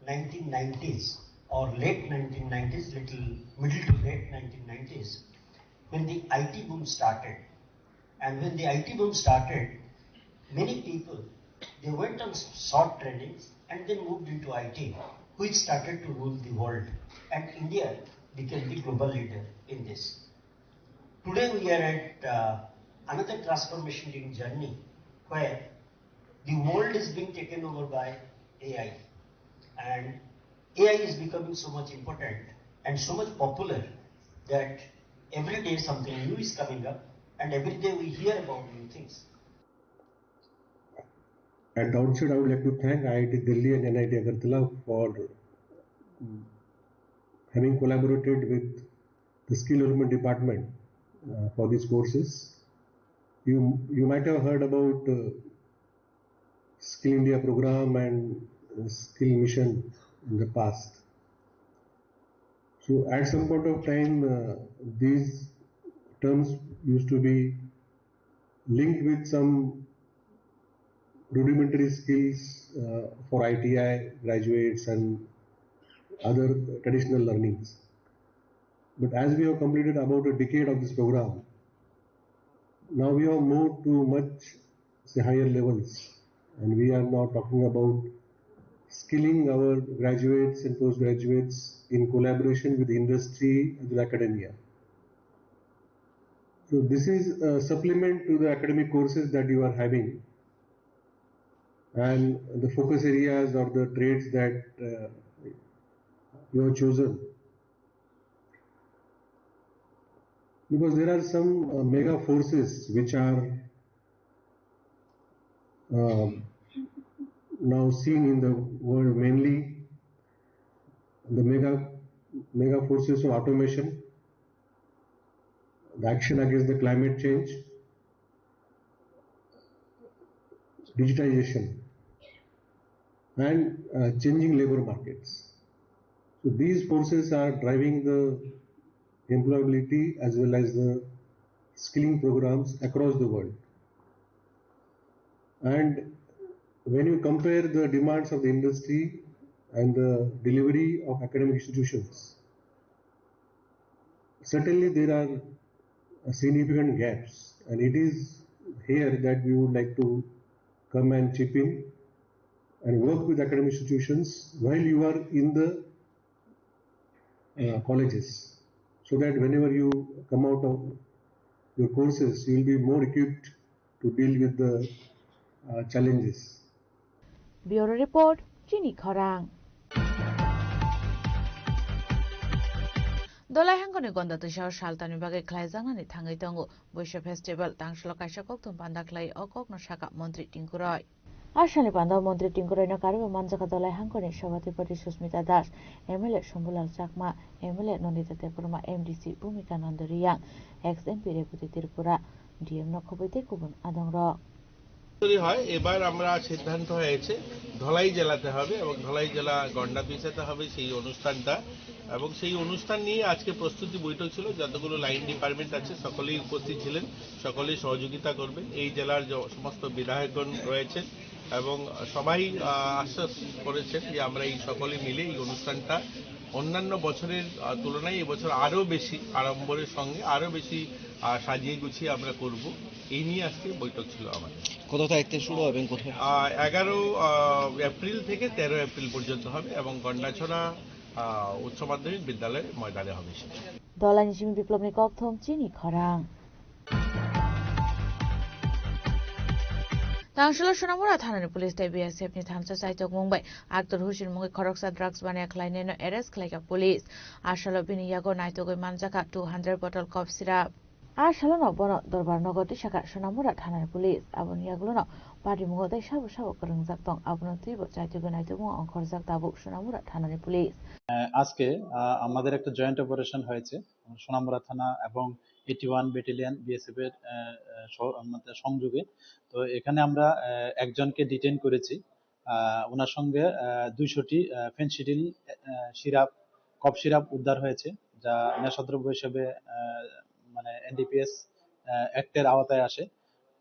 nineteen nineties or late nineteen nineties, little middle to late nineteen nineties, when the I T boom started. And when the I T boom started, many people, they went on short trainings and then moved into I T, which started to rule the world. And India became the global leader in this. Today we are at uh, another transformation journey where the world is being taken over by A I. And A I is becoming so much important and so much popular that every day something new is coming up and every day we hear about new things. At the outset, I would like to thank I I T Delhi and N I T Agartala for, mm, having collaborated with the Skill Development Department uh, for these courses. You, you might have heard about uh, Skill India program and uh, Skill Mission in the past. So at some point of time, uh, these terms used to be linked with some rudimentary skills uh, for I T I graduates and other traditional learnings. But as we have completed about a decade of this program, now we have moved to much, say, higher levels, and we are now talking about skilling our graduates and postgraduates in collaboration with industry and with academia. So this is a supplement to the academic courses that you are having and the focus areas or the trades that uh, you have chosen. Because there are some uh, mega forces which are um, now seen in the world, mainly the mega mega forces of automation, the action against the climate change, digitization, and uh, changing labor markets. So these forces are driving the employability as well as the skilling programs across the world. And when you compare the demands of the industry and the delivery of academic institutions, certainly there are uh, significant gaps, and it is here that we would like to come and chip in and work with academic institutions while you are in the uh, colleges, so that whenever you come out of your courses, you will be more equipped to deal with the uh, challenges. Bureau Report, Chini Khorang. Dolai hangkoni gonda twisao saltani bagwi khlaijaknani thangwi tongo Buisha Festival. Tangsalo kaisa kokthum panda khlai o kokno sakha Montri Tingkuroi. Asani panda Montri Tingkuroino karwi manjakha Dolai hangkoni Sabhapati Susmita Das, M L A Shambhulal Chakma, M L A Nandita Debbarma, M D C Bhumika Nanda Reang, ex M P Rebati Tripura, D M no khobwi tei kubun adongrok. যদি হয়, এবার আমরা সিদ্ধান্ত হয়েছে ধলাই জেলাতে হবে এবং ধলাই জেলা গন্ডা পিছাতে হবে সেই অনুষ্ঠানটা, এবং সেই অনুষ্ঠান নিয়ে আজকে প্রস্তুতি বৈঠক ছিল। যতগুলো লাইন ডিপার্টমেন্ট আছে সকলেই উপস্থিত ছিলেন, সকলেই সহযোগিতা করবেন। এই জেলার যে সমস্ত বিধায়কগণ রয়েছেন এবং সবাই আহ, আশ্বাস করেছেন যে আমরা এই সকলে মিলে এই অনুষ্ঠানটা অন্যান্য বছরের আহ, তুলনায় এবছর আরও বেশি আড়ম্বরের সঙ্গে আরও বেশি আহ, সাজিয়ে গুছিয়ে আমরা করব। এই নিয়ে আজকে বৈঠক ছিল আমাদের। কত তারিখ থেকে শুরু হবে এবং কোথায়? আহ, এগারো আহ, এপ্রিল থেকে তেরো এপ্রিল পর্যন্ত হবে এবং গন্ডাছড়া আহ, উচ্চ মাধ্যমিক বিদ্যালয় ময়দানে হবে সেটা। Dolani simi biplopni kokthom Chini Khorang. Tangsalo Sonamura thanani police tei B S F ni thansa chaitok mung bai Akhtar Hussain mungwi khoroksa drugs baniya khlainaino arrest khlaikha police. Asalo bini yago naitugwi manjakha two hundred bottle cough syrup. A salono bono Dorbar nogo tisaka Sonamura thanani police. Aboni yagulono patimungo tei sabo sabo kwrwngjak tong, abono twibo chaitugwi naitugmung ongkhorjak tabuk Sonamura thanani police. আহ, আজকে আহ, আমাদের একটা joint operation হয়েছে সোনামুড়া থানা এবং eighty one battalion BSF এর আহ, আহ, সহ- আমাদের সংযোগে। তো এখানে আমরা আহ, একজনকে ডিটেইন করেছি। আহ, ওনার সঙ্গে আহ, দুইশোটি আহ, ফেনসিডিল আহ, সিরাপ, কফ সিরাপ উদ্ধার হয়েছে, যা নেশাদ্রব্য হিসেবে আহ, মানে এনডিপিএস অ্যাক্টের আওতায় আসে।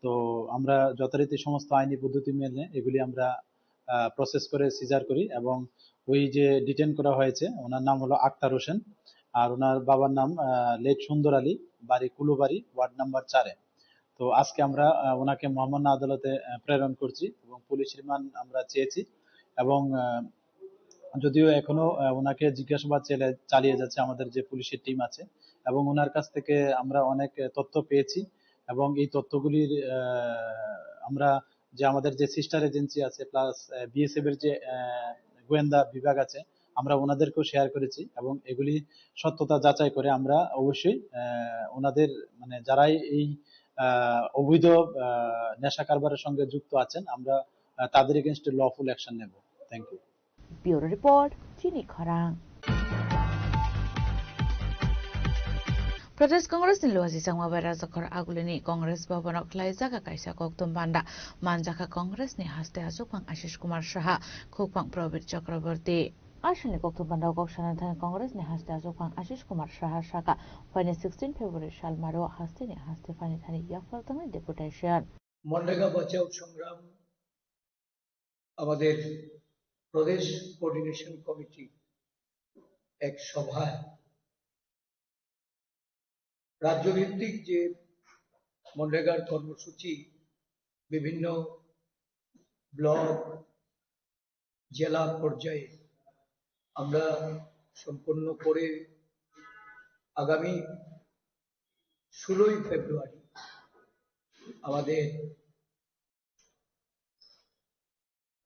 তো আমরা যথারীতি সমস্ত আইনি পদ্ধতি মেনে এগুলি আমরা প্রসেস করে সিজার করি এবং ওই যে ডিটেইন করা হয়েছে, ওনার নাম হলো আক্তার হোসেন, আর ওনার বাবার নাম লেট সুন্দর আলী, বাড়ি কুলুবাড়ি, ওয়ার্ড নাম্বার চারে। তো আজকে আমরা আহ, ওনাকে মহামান্য আদালতে আহ, প্রেরণ করছি এবং পুলিশ রিমান্ড আমরা চেয়েছি এবং আহ, যদিও এখনো আহ, ওনাকে জিজ্ঞাসাবাদ চেলে- চালিয়ে যাচ্ছে আমাদের যে পুলিশের টিম আছে এবং ওনার কাছ থেকে আমরা অনেক আহ, তথ্য পেয়েছি এবং এই তথ্যগুলির আহ, আমরা যে আমাদের যে সিস্টার এজেন্সি আছে প্লাস বিএসএফ এর যে আহ, গোয়েন্দা বিভাগ আছে, আমরা ওনাদেরকেও শেয়ার করেছি এবং এগুলি সত্যতা যাচাই করে আমরা অবশ্যই আহ, ওনাদের মানে যারাই এই আহ, অবৈধ আহ, নেশা কারবারের সঙ্গে যুক্ত আছেন, আমরা আহ, তাদের এগেনস্টে লফুল অ্যাকশন নেব। Thank you. Bureau Report, Chini Khorang. Pradesh Congress ni luaji changma bai Rajakhor Agulini Congress Bhavan o khlaijak kaisa kokthum banda, manjakha Congress ni haste achukphang Ashish Kumar Saha, khukphang Prabir Chakraborty. Aswkni kokthum banda o kok sana thani Congress ni haste achukphang Ashish Kumar Saha saka, phaini sixteen February salmaro haste ni haste phaini thani yaphar tangni deputation. MNREGA বাঁচাও সংগ্রাম আমাদের প্রদেশ coordination committee এক সভায় রাজ্যভিত্তিক যে মনরেগার কর্মসূচি বিভিন্ন ব্লক, জেলা পর্যায়ে আমরা সম্পন্ন করে আগামী ষোলোই ফেব্রুয়ারি আমাদের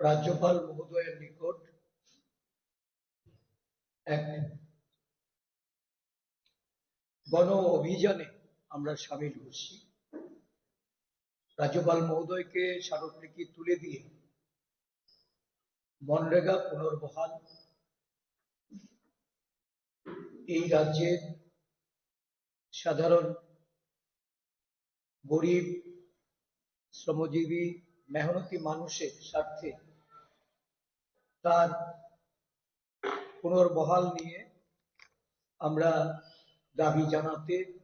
রাজ্যপাল মহোদয়ের নিকট এক গণ অভিযানে আমরা সামিল হচ্ছি। রাজ্যপাল মহোদয়কে স্মারকলিপি তুলে দিয়ে মনরেগা পুনর্বহাল এই রাজ্যের সাধারণ গরিব, শ্রমজীবী, মেহনতি মানুষের স্বার্থে তার পুনর্বহাল নিয়ে আমরা দাবি জানাতে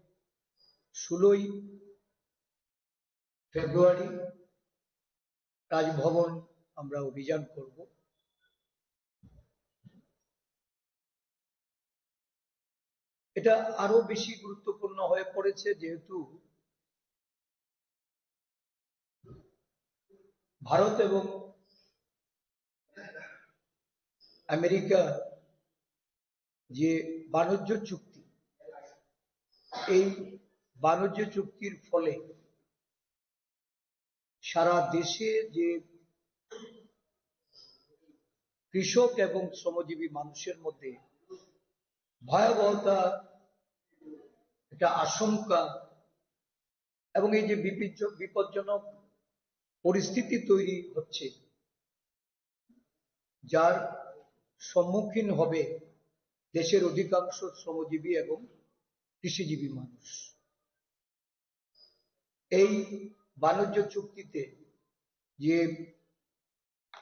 ষোলোই ফেব্রুয়ারি রাজভবন আমরা অভিযান করব। এটা আরো বেশি গুরুত্বপূর্ণ হয়ে পড়েছে, যেহেতু ভারত এবং আমেরিকার যে বাণিজ্য চুক্তি, এই বাণিজ্য চুক্তির ফলে সারা দেশে যে কৃষক এবং শ্রমজীবী মানুষের মধ্যে ভয়াবহতা, একটা আশঙ্কা এবং এই যে বিপজ্জ-, বিপজ্জনক পরিস্থিতি তৈরি হচ্ছে, যার সম্মুখীন হবে দেশের অধিকাংশ শ্রমজীবী এবং কৃষিজীবী মানুষ। এই বাণিজ্য চুক্তিতে যে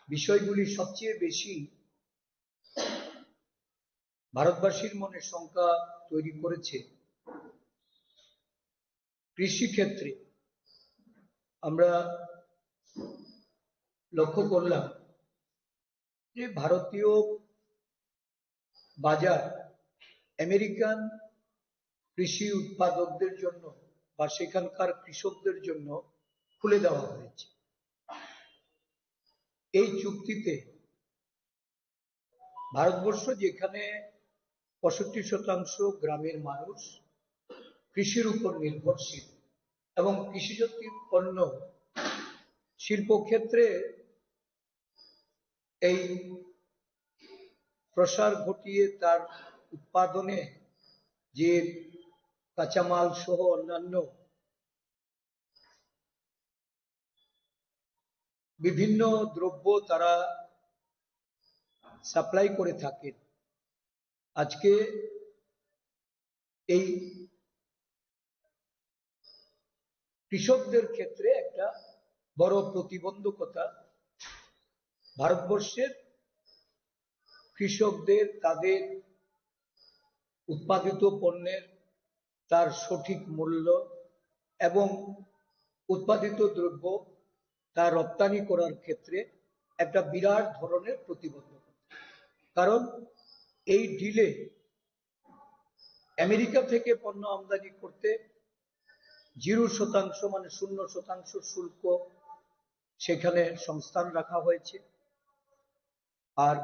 বিষয়গুলি সবচেয়ে বেশি ভারতবাসীর মনে শঙ্কা তৈরি করেছে, কৃষি ক্ষেত্রে আমরা লক্ষ্য করলাম যে ভারতীয় বাজার আমেরিকান কৃষি উৎপাদকদের জন্য বা সেখানকার কৃষকদের জন্য খুলে দেওয়া হয়েছে। এই চুক্তিতে ভারতবর্ষ, যেখানে পঁয়ষট্টি শতাংশ গ্রামের মানুষ কৃষির উপর নির্ভরশীল এবং কৃষিজাত পণ্য শিল্পক্ষেত্রে এই প্রসার ঘটিয়ে তার উৎপাদনে যে কাঁচামাল সহ অন্যান্য বিভিন্ন দ্রব্য তারা সাপ্লাই করে থাকেন। আজকে এই কৃষকদের ক্ষেত্রে একটা বড় প্রতিবন্ধকতা। ভারতবর্ষের কৃষকদের তাদের উৎপাদিত পণ্যের তার সঠিক মূল্য এবং উৎপাদিত দ্রব্য তা রপ্তানি করার ক্ষেত্রে একটা বিরাট ধরনের প্রতিবন্ধকতা। কারণ এই ডিলে আমেরিকা থেকে পণ্য আমদানি করতে জিরো শতাংশ, মানে শূন্য শতাংশ শুল্ক সেখানে সংস্থান রাখা হয়েছে। আর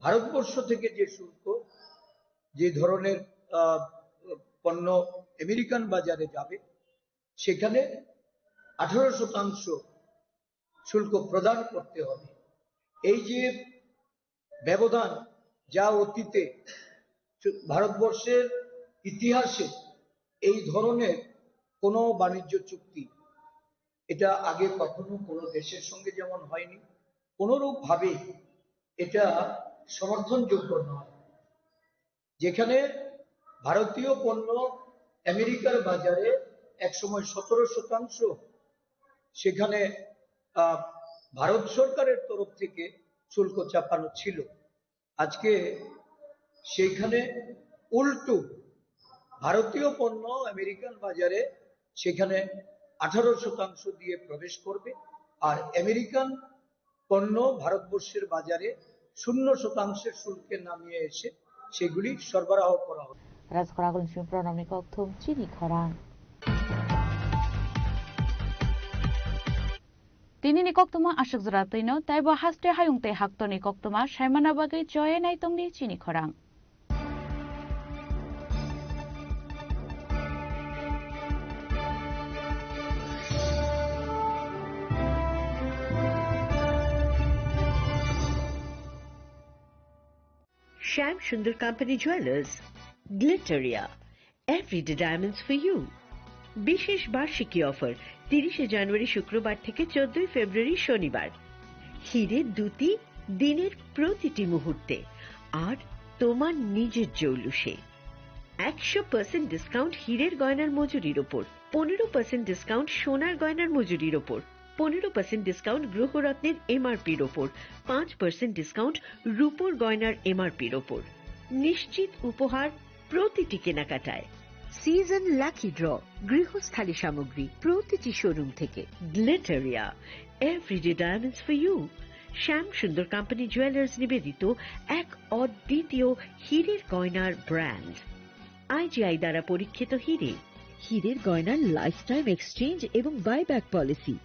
ভারতবর্ষ থেকে যে শুল্ক, যে ধরনের, আহ, পণ্য আমেরিকান বাজারে যাবে, সেখানে আঠারো শতাংশ শুল্ক প্রদান করতে হবে। এই যে ব্যবধান, যা অতীতে ভারতবর্ষের ইতিহাসে এই ধরনের কোনো বাণিজ্য চুক্তি, এটা আগে কখনো কোনো দেশের সঙ্গে যেমন হয়নি, কোনোরূপভাবেই এটা সমর্থনযোগ্য নয়। যেখানে ভারতীয় পণ্য আমেরিকার বাজারে একসময় সতেরো শতাংশ, সেখানে, আহ, ভারত সরকারের তরফ থেকে শুল্ক চাপানো ছিল। আজকে সেইখানে উল্টো ভারতীয় পণ্য আমেরিকান বাজারে সেখানে আঠারো শতাংশ দিয়ে প্রবেশ করবে, আর আমেরিকান পণ্য ভারতবর্ষের বাজারে শূন্য শতাংশের শুল্কে নামিয়ে এসে সেগুলি সরবরাহ করা হবে। Rajkhoragul simi pronomni kokthum chini khorang. Tinini koktwma aswk jora twino, taibo haste hayung tei haktorni koktwma saimana bagwi choye naitongdi chini khorang. Shyam Sundar Company Jewelers, Glitteria, Everyday Diamonds for You। বিশেষ বার্ষিকী অফার, তিরিশে জানুয়ারি শুক্রবার থেকে চোদ্দই ফেব্রুয়ারি শনিবার। হীরের দ্যুতি দিনের প্রতিটি মুহূর্তে, আর তোমার নিজের জৌলুসে। একশো পার্সেন্ট ডিসকাউন্ট হীরের গয়নার মজুরির ওপর, পনেরো পার্সেন্ট ডিসকাউন্ট সোনার গয়নার মজুরির ওপর, পনেরো পার্সেন্ট ডিসকাউন্ট গ্রহরত্নের এমআরপির ওপর, পাঁচ পার্সেন্ট ডিসকাউন্ট রূপোর গয়নার এমআরপির ওপর। নিশ্চিত উপহার প্রতিটি কেনাকাটায়। সিজন লাকি ড্র, গৃহস্থালী সামগ্রী প্রতিটি শোরুম থেকে। গ্লিটারিয়া, Everyday Diamonds for You। Shyam Sundar company jewellers নিবেদিত এক অদ্বিতীয় হীরের গয়নার ব্র্যান্ড। আইজিআই দ্বারা পরীক্ষিত হীরে। হীরের গয়নার লাইফ টাইম এক্সচেঞ্জ এবং বাইব্যাক পলিসি।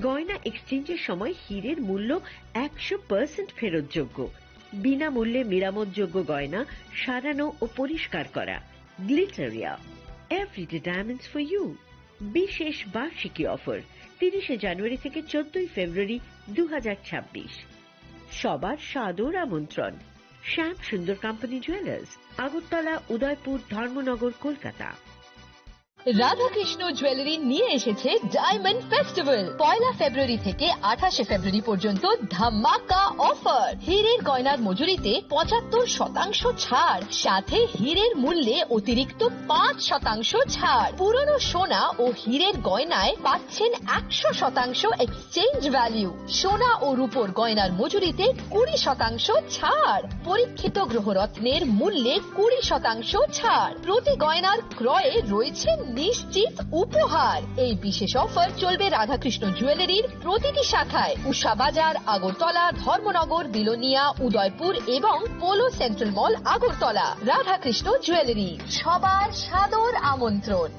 গয়না এক্সচেঞ্জের সময় হীরের মূল্য একশো পার্সেন্ট ফেরতযোগ্য। বিনামূল্যে মেরামতযোগ্য গয়না সারানো ও পরিষ্কার করা। গ্লিটারিয়া, Everyday Diamonds for You। বিশেষ বার্ষিকী অফার, তিরিশে জানুয়ারি থেকে চোদ্দই ফেব্রুয়ারি দু হাজার ছাব্বিশ। সবার সাদর আমন্ত্রণ। শ্যাম সুন্দর কোম্পানি জুয়েলার্স, আগরতলা, উদয়পুর, ধর্মনগর, কলকাতা। রাধাকৃষ্ণ জুয়েলারি নিয়ে এসেছে ডায়মন্ড ফেস্টিভ্যাল। পয়লা ফেব্রুয়ারি থেকে আঠাশে ফেব্রুয়ারি পর্যন্ত ধামাকা অফার। হীরের গয়নার মজুরিতে পঁচাত্তর শতাংশ ছাড়, সাথে হীরের মূল্যে অতিরিক্ত পাঁচ শতাংশ ছাড়। পুরনো সোনা ও হীরের গয়নায় পাচ্ছেন একশো শতাংশ এক্সচেঞ্জ ভ্যালু। সোনা ও রূপোর গয়নার মজুরিতে কুড়ি শতাংশ ছাড়। পরীক্ষিত গ্রহরত্নের মূল্যে কুড়ি শতাংশ ছাড়। প্রতি গয়নার ক্রয়ে রয়েছে নিশ্চিত উপহার। এই বিশেষ অফার চলবে রাধাকৃষ্ণ জুয়েলারির প্রতিটি শাখায়, উষা বাজার, আগরতলা, ধর্মনগর, বিলোনিয়া, উদয়পুর এবং পোলো সেন্ট্রাল মল, আগরতলা। রাধাকৃষ্ণ জুয়েলারি, সবার সাদর আমন্ত্রণ।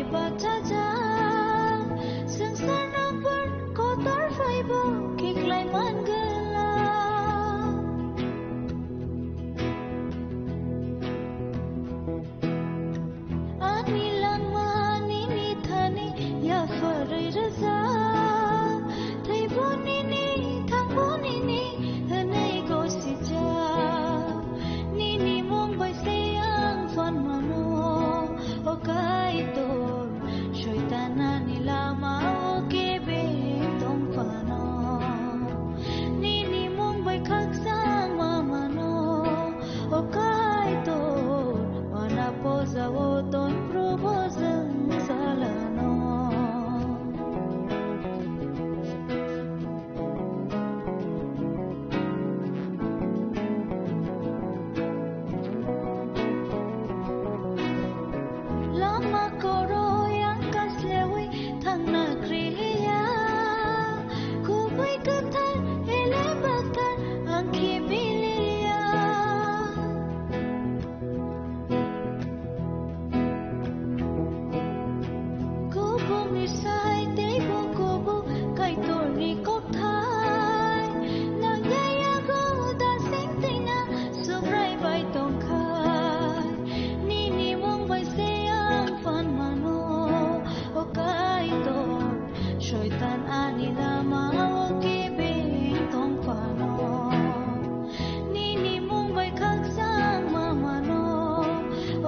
Bachajak, swngcharno pon kotor phaibo khiklai man glak. Ani langma nini thani yapharwi rwjak, thwibo nini, thangbo nini hwnwi gosijak. Nini mung bai se ang phan mano, o Kaitor, Soitan ani lama o kebeng tong phano. Nini mung bai khakchang ma mano, o Kaitor, wana poja o ton Probo jwng salano. Lama koro yang kaslewi thangna kriya, kubui kwthar ele bakthar ang khibiliya. Kubuni sai teibo kubu Kaitorni kokthai. Nangya yago dasing tina Subrai bai tongkhai. Nini mung bai se ang phan mano, o Kaitor. Soitan ani lama o kebeng tong phano. Nini mung bai khakchang ma mano,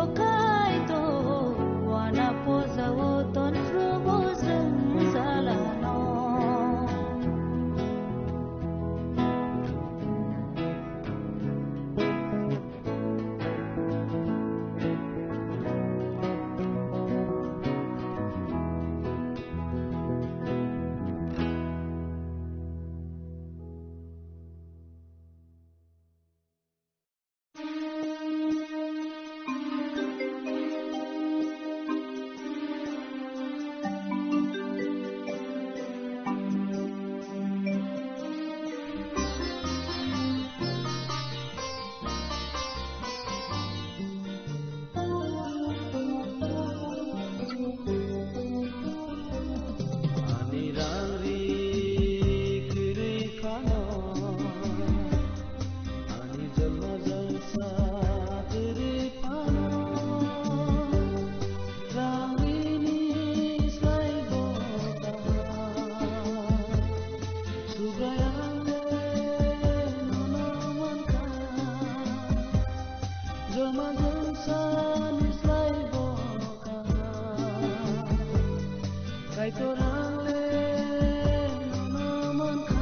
o Kaitor, wana poja o ton Probo jwng salano. Ani rang ri kwrwi phano, ani jolma jolsa kwrwi phano, rang rini slai bo kaham. Subrai ang le nono mankha, jolma jolsa ni slai bo kaham. Kaitor ang le nono mankha.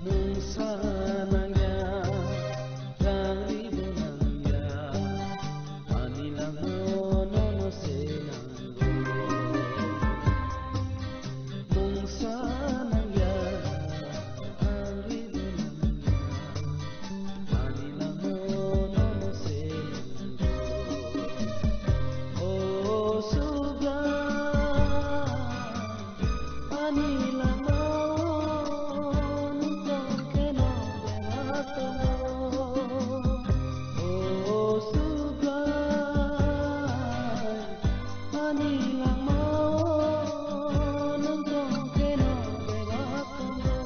Mungsa nangya, rang ribo nangya, ani langmao nono se nango. Mungsa nangya, rang ribo nangya, ani langmao nono se nango. O Subrai, ani langmao nwng tong kheno bebak tongo. O Subrai, ani langmao nwng tong kheno bebak tongo.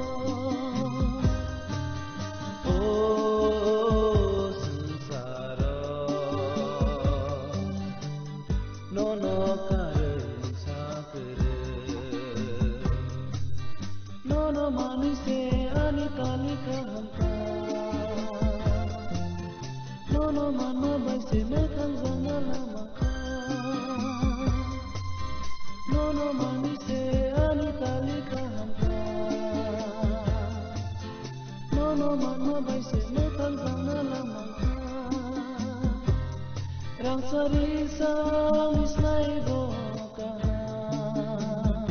O swngcharo nono karwi sa kwrwi. Nono manwi se ani tali kaham kha. Nono manma bai se mwkhang jana lama kha. Nono manwi se ani tali kaham kha. Nono manma bai se mwkhang jana lama kha. Rang sari sang slai bo kaham.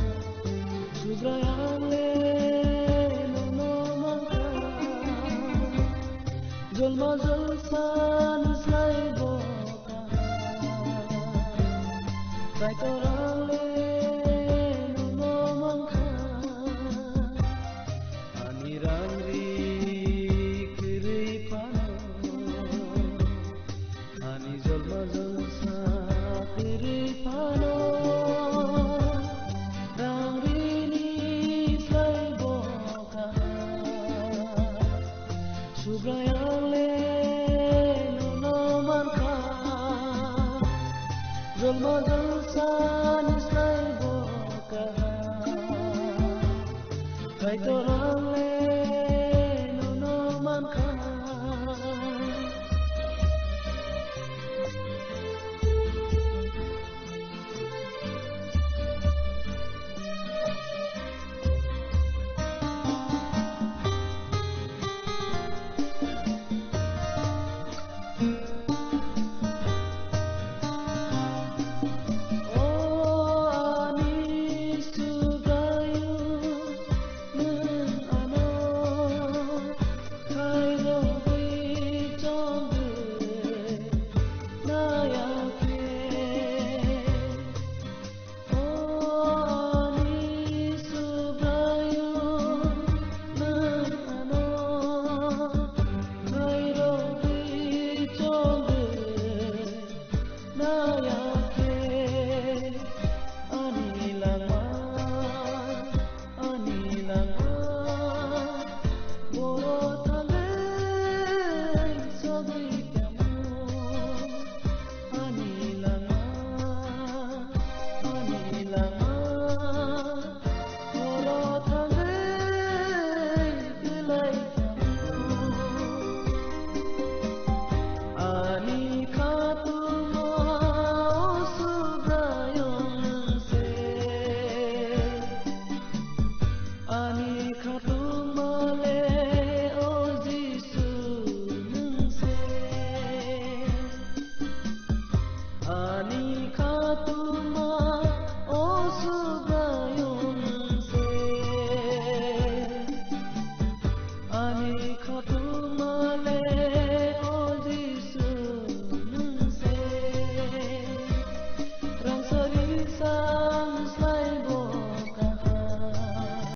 Subrai ang le nono mankha. Jolma jolsa ni slai bo kaham. Kaitor ang le nono mankha, ani rang ri kwrwi phano, ani jolma jolsa kwrwi phano, rang rini slai bo kaham. Subraiyang le nono mankha, jolma jolsani slai bo kaham. Kaitor ang le nono mankha. O ani Subraiyung, nwng ano khairogwi tongwi naiya khe. O ani Subraiyung, nwng ano khairogwi tongwi naiya khe. Ani langma, ani langma, boro thangwi sogwi tamo. Ani langma, ani langma, boro thangwi kwlai tamo. Ani khatungma o Subraiyung nwng se. Ani khatungma le o Jisu nwng se. Ani khatungma o Subraiyung nwng se. Ani khatungma le o Jisu nwng se. Rangchak risa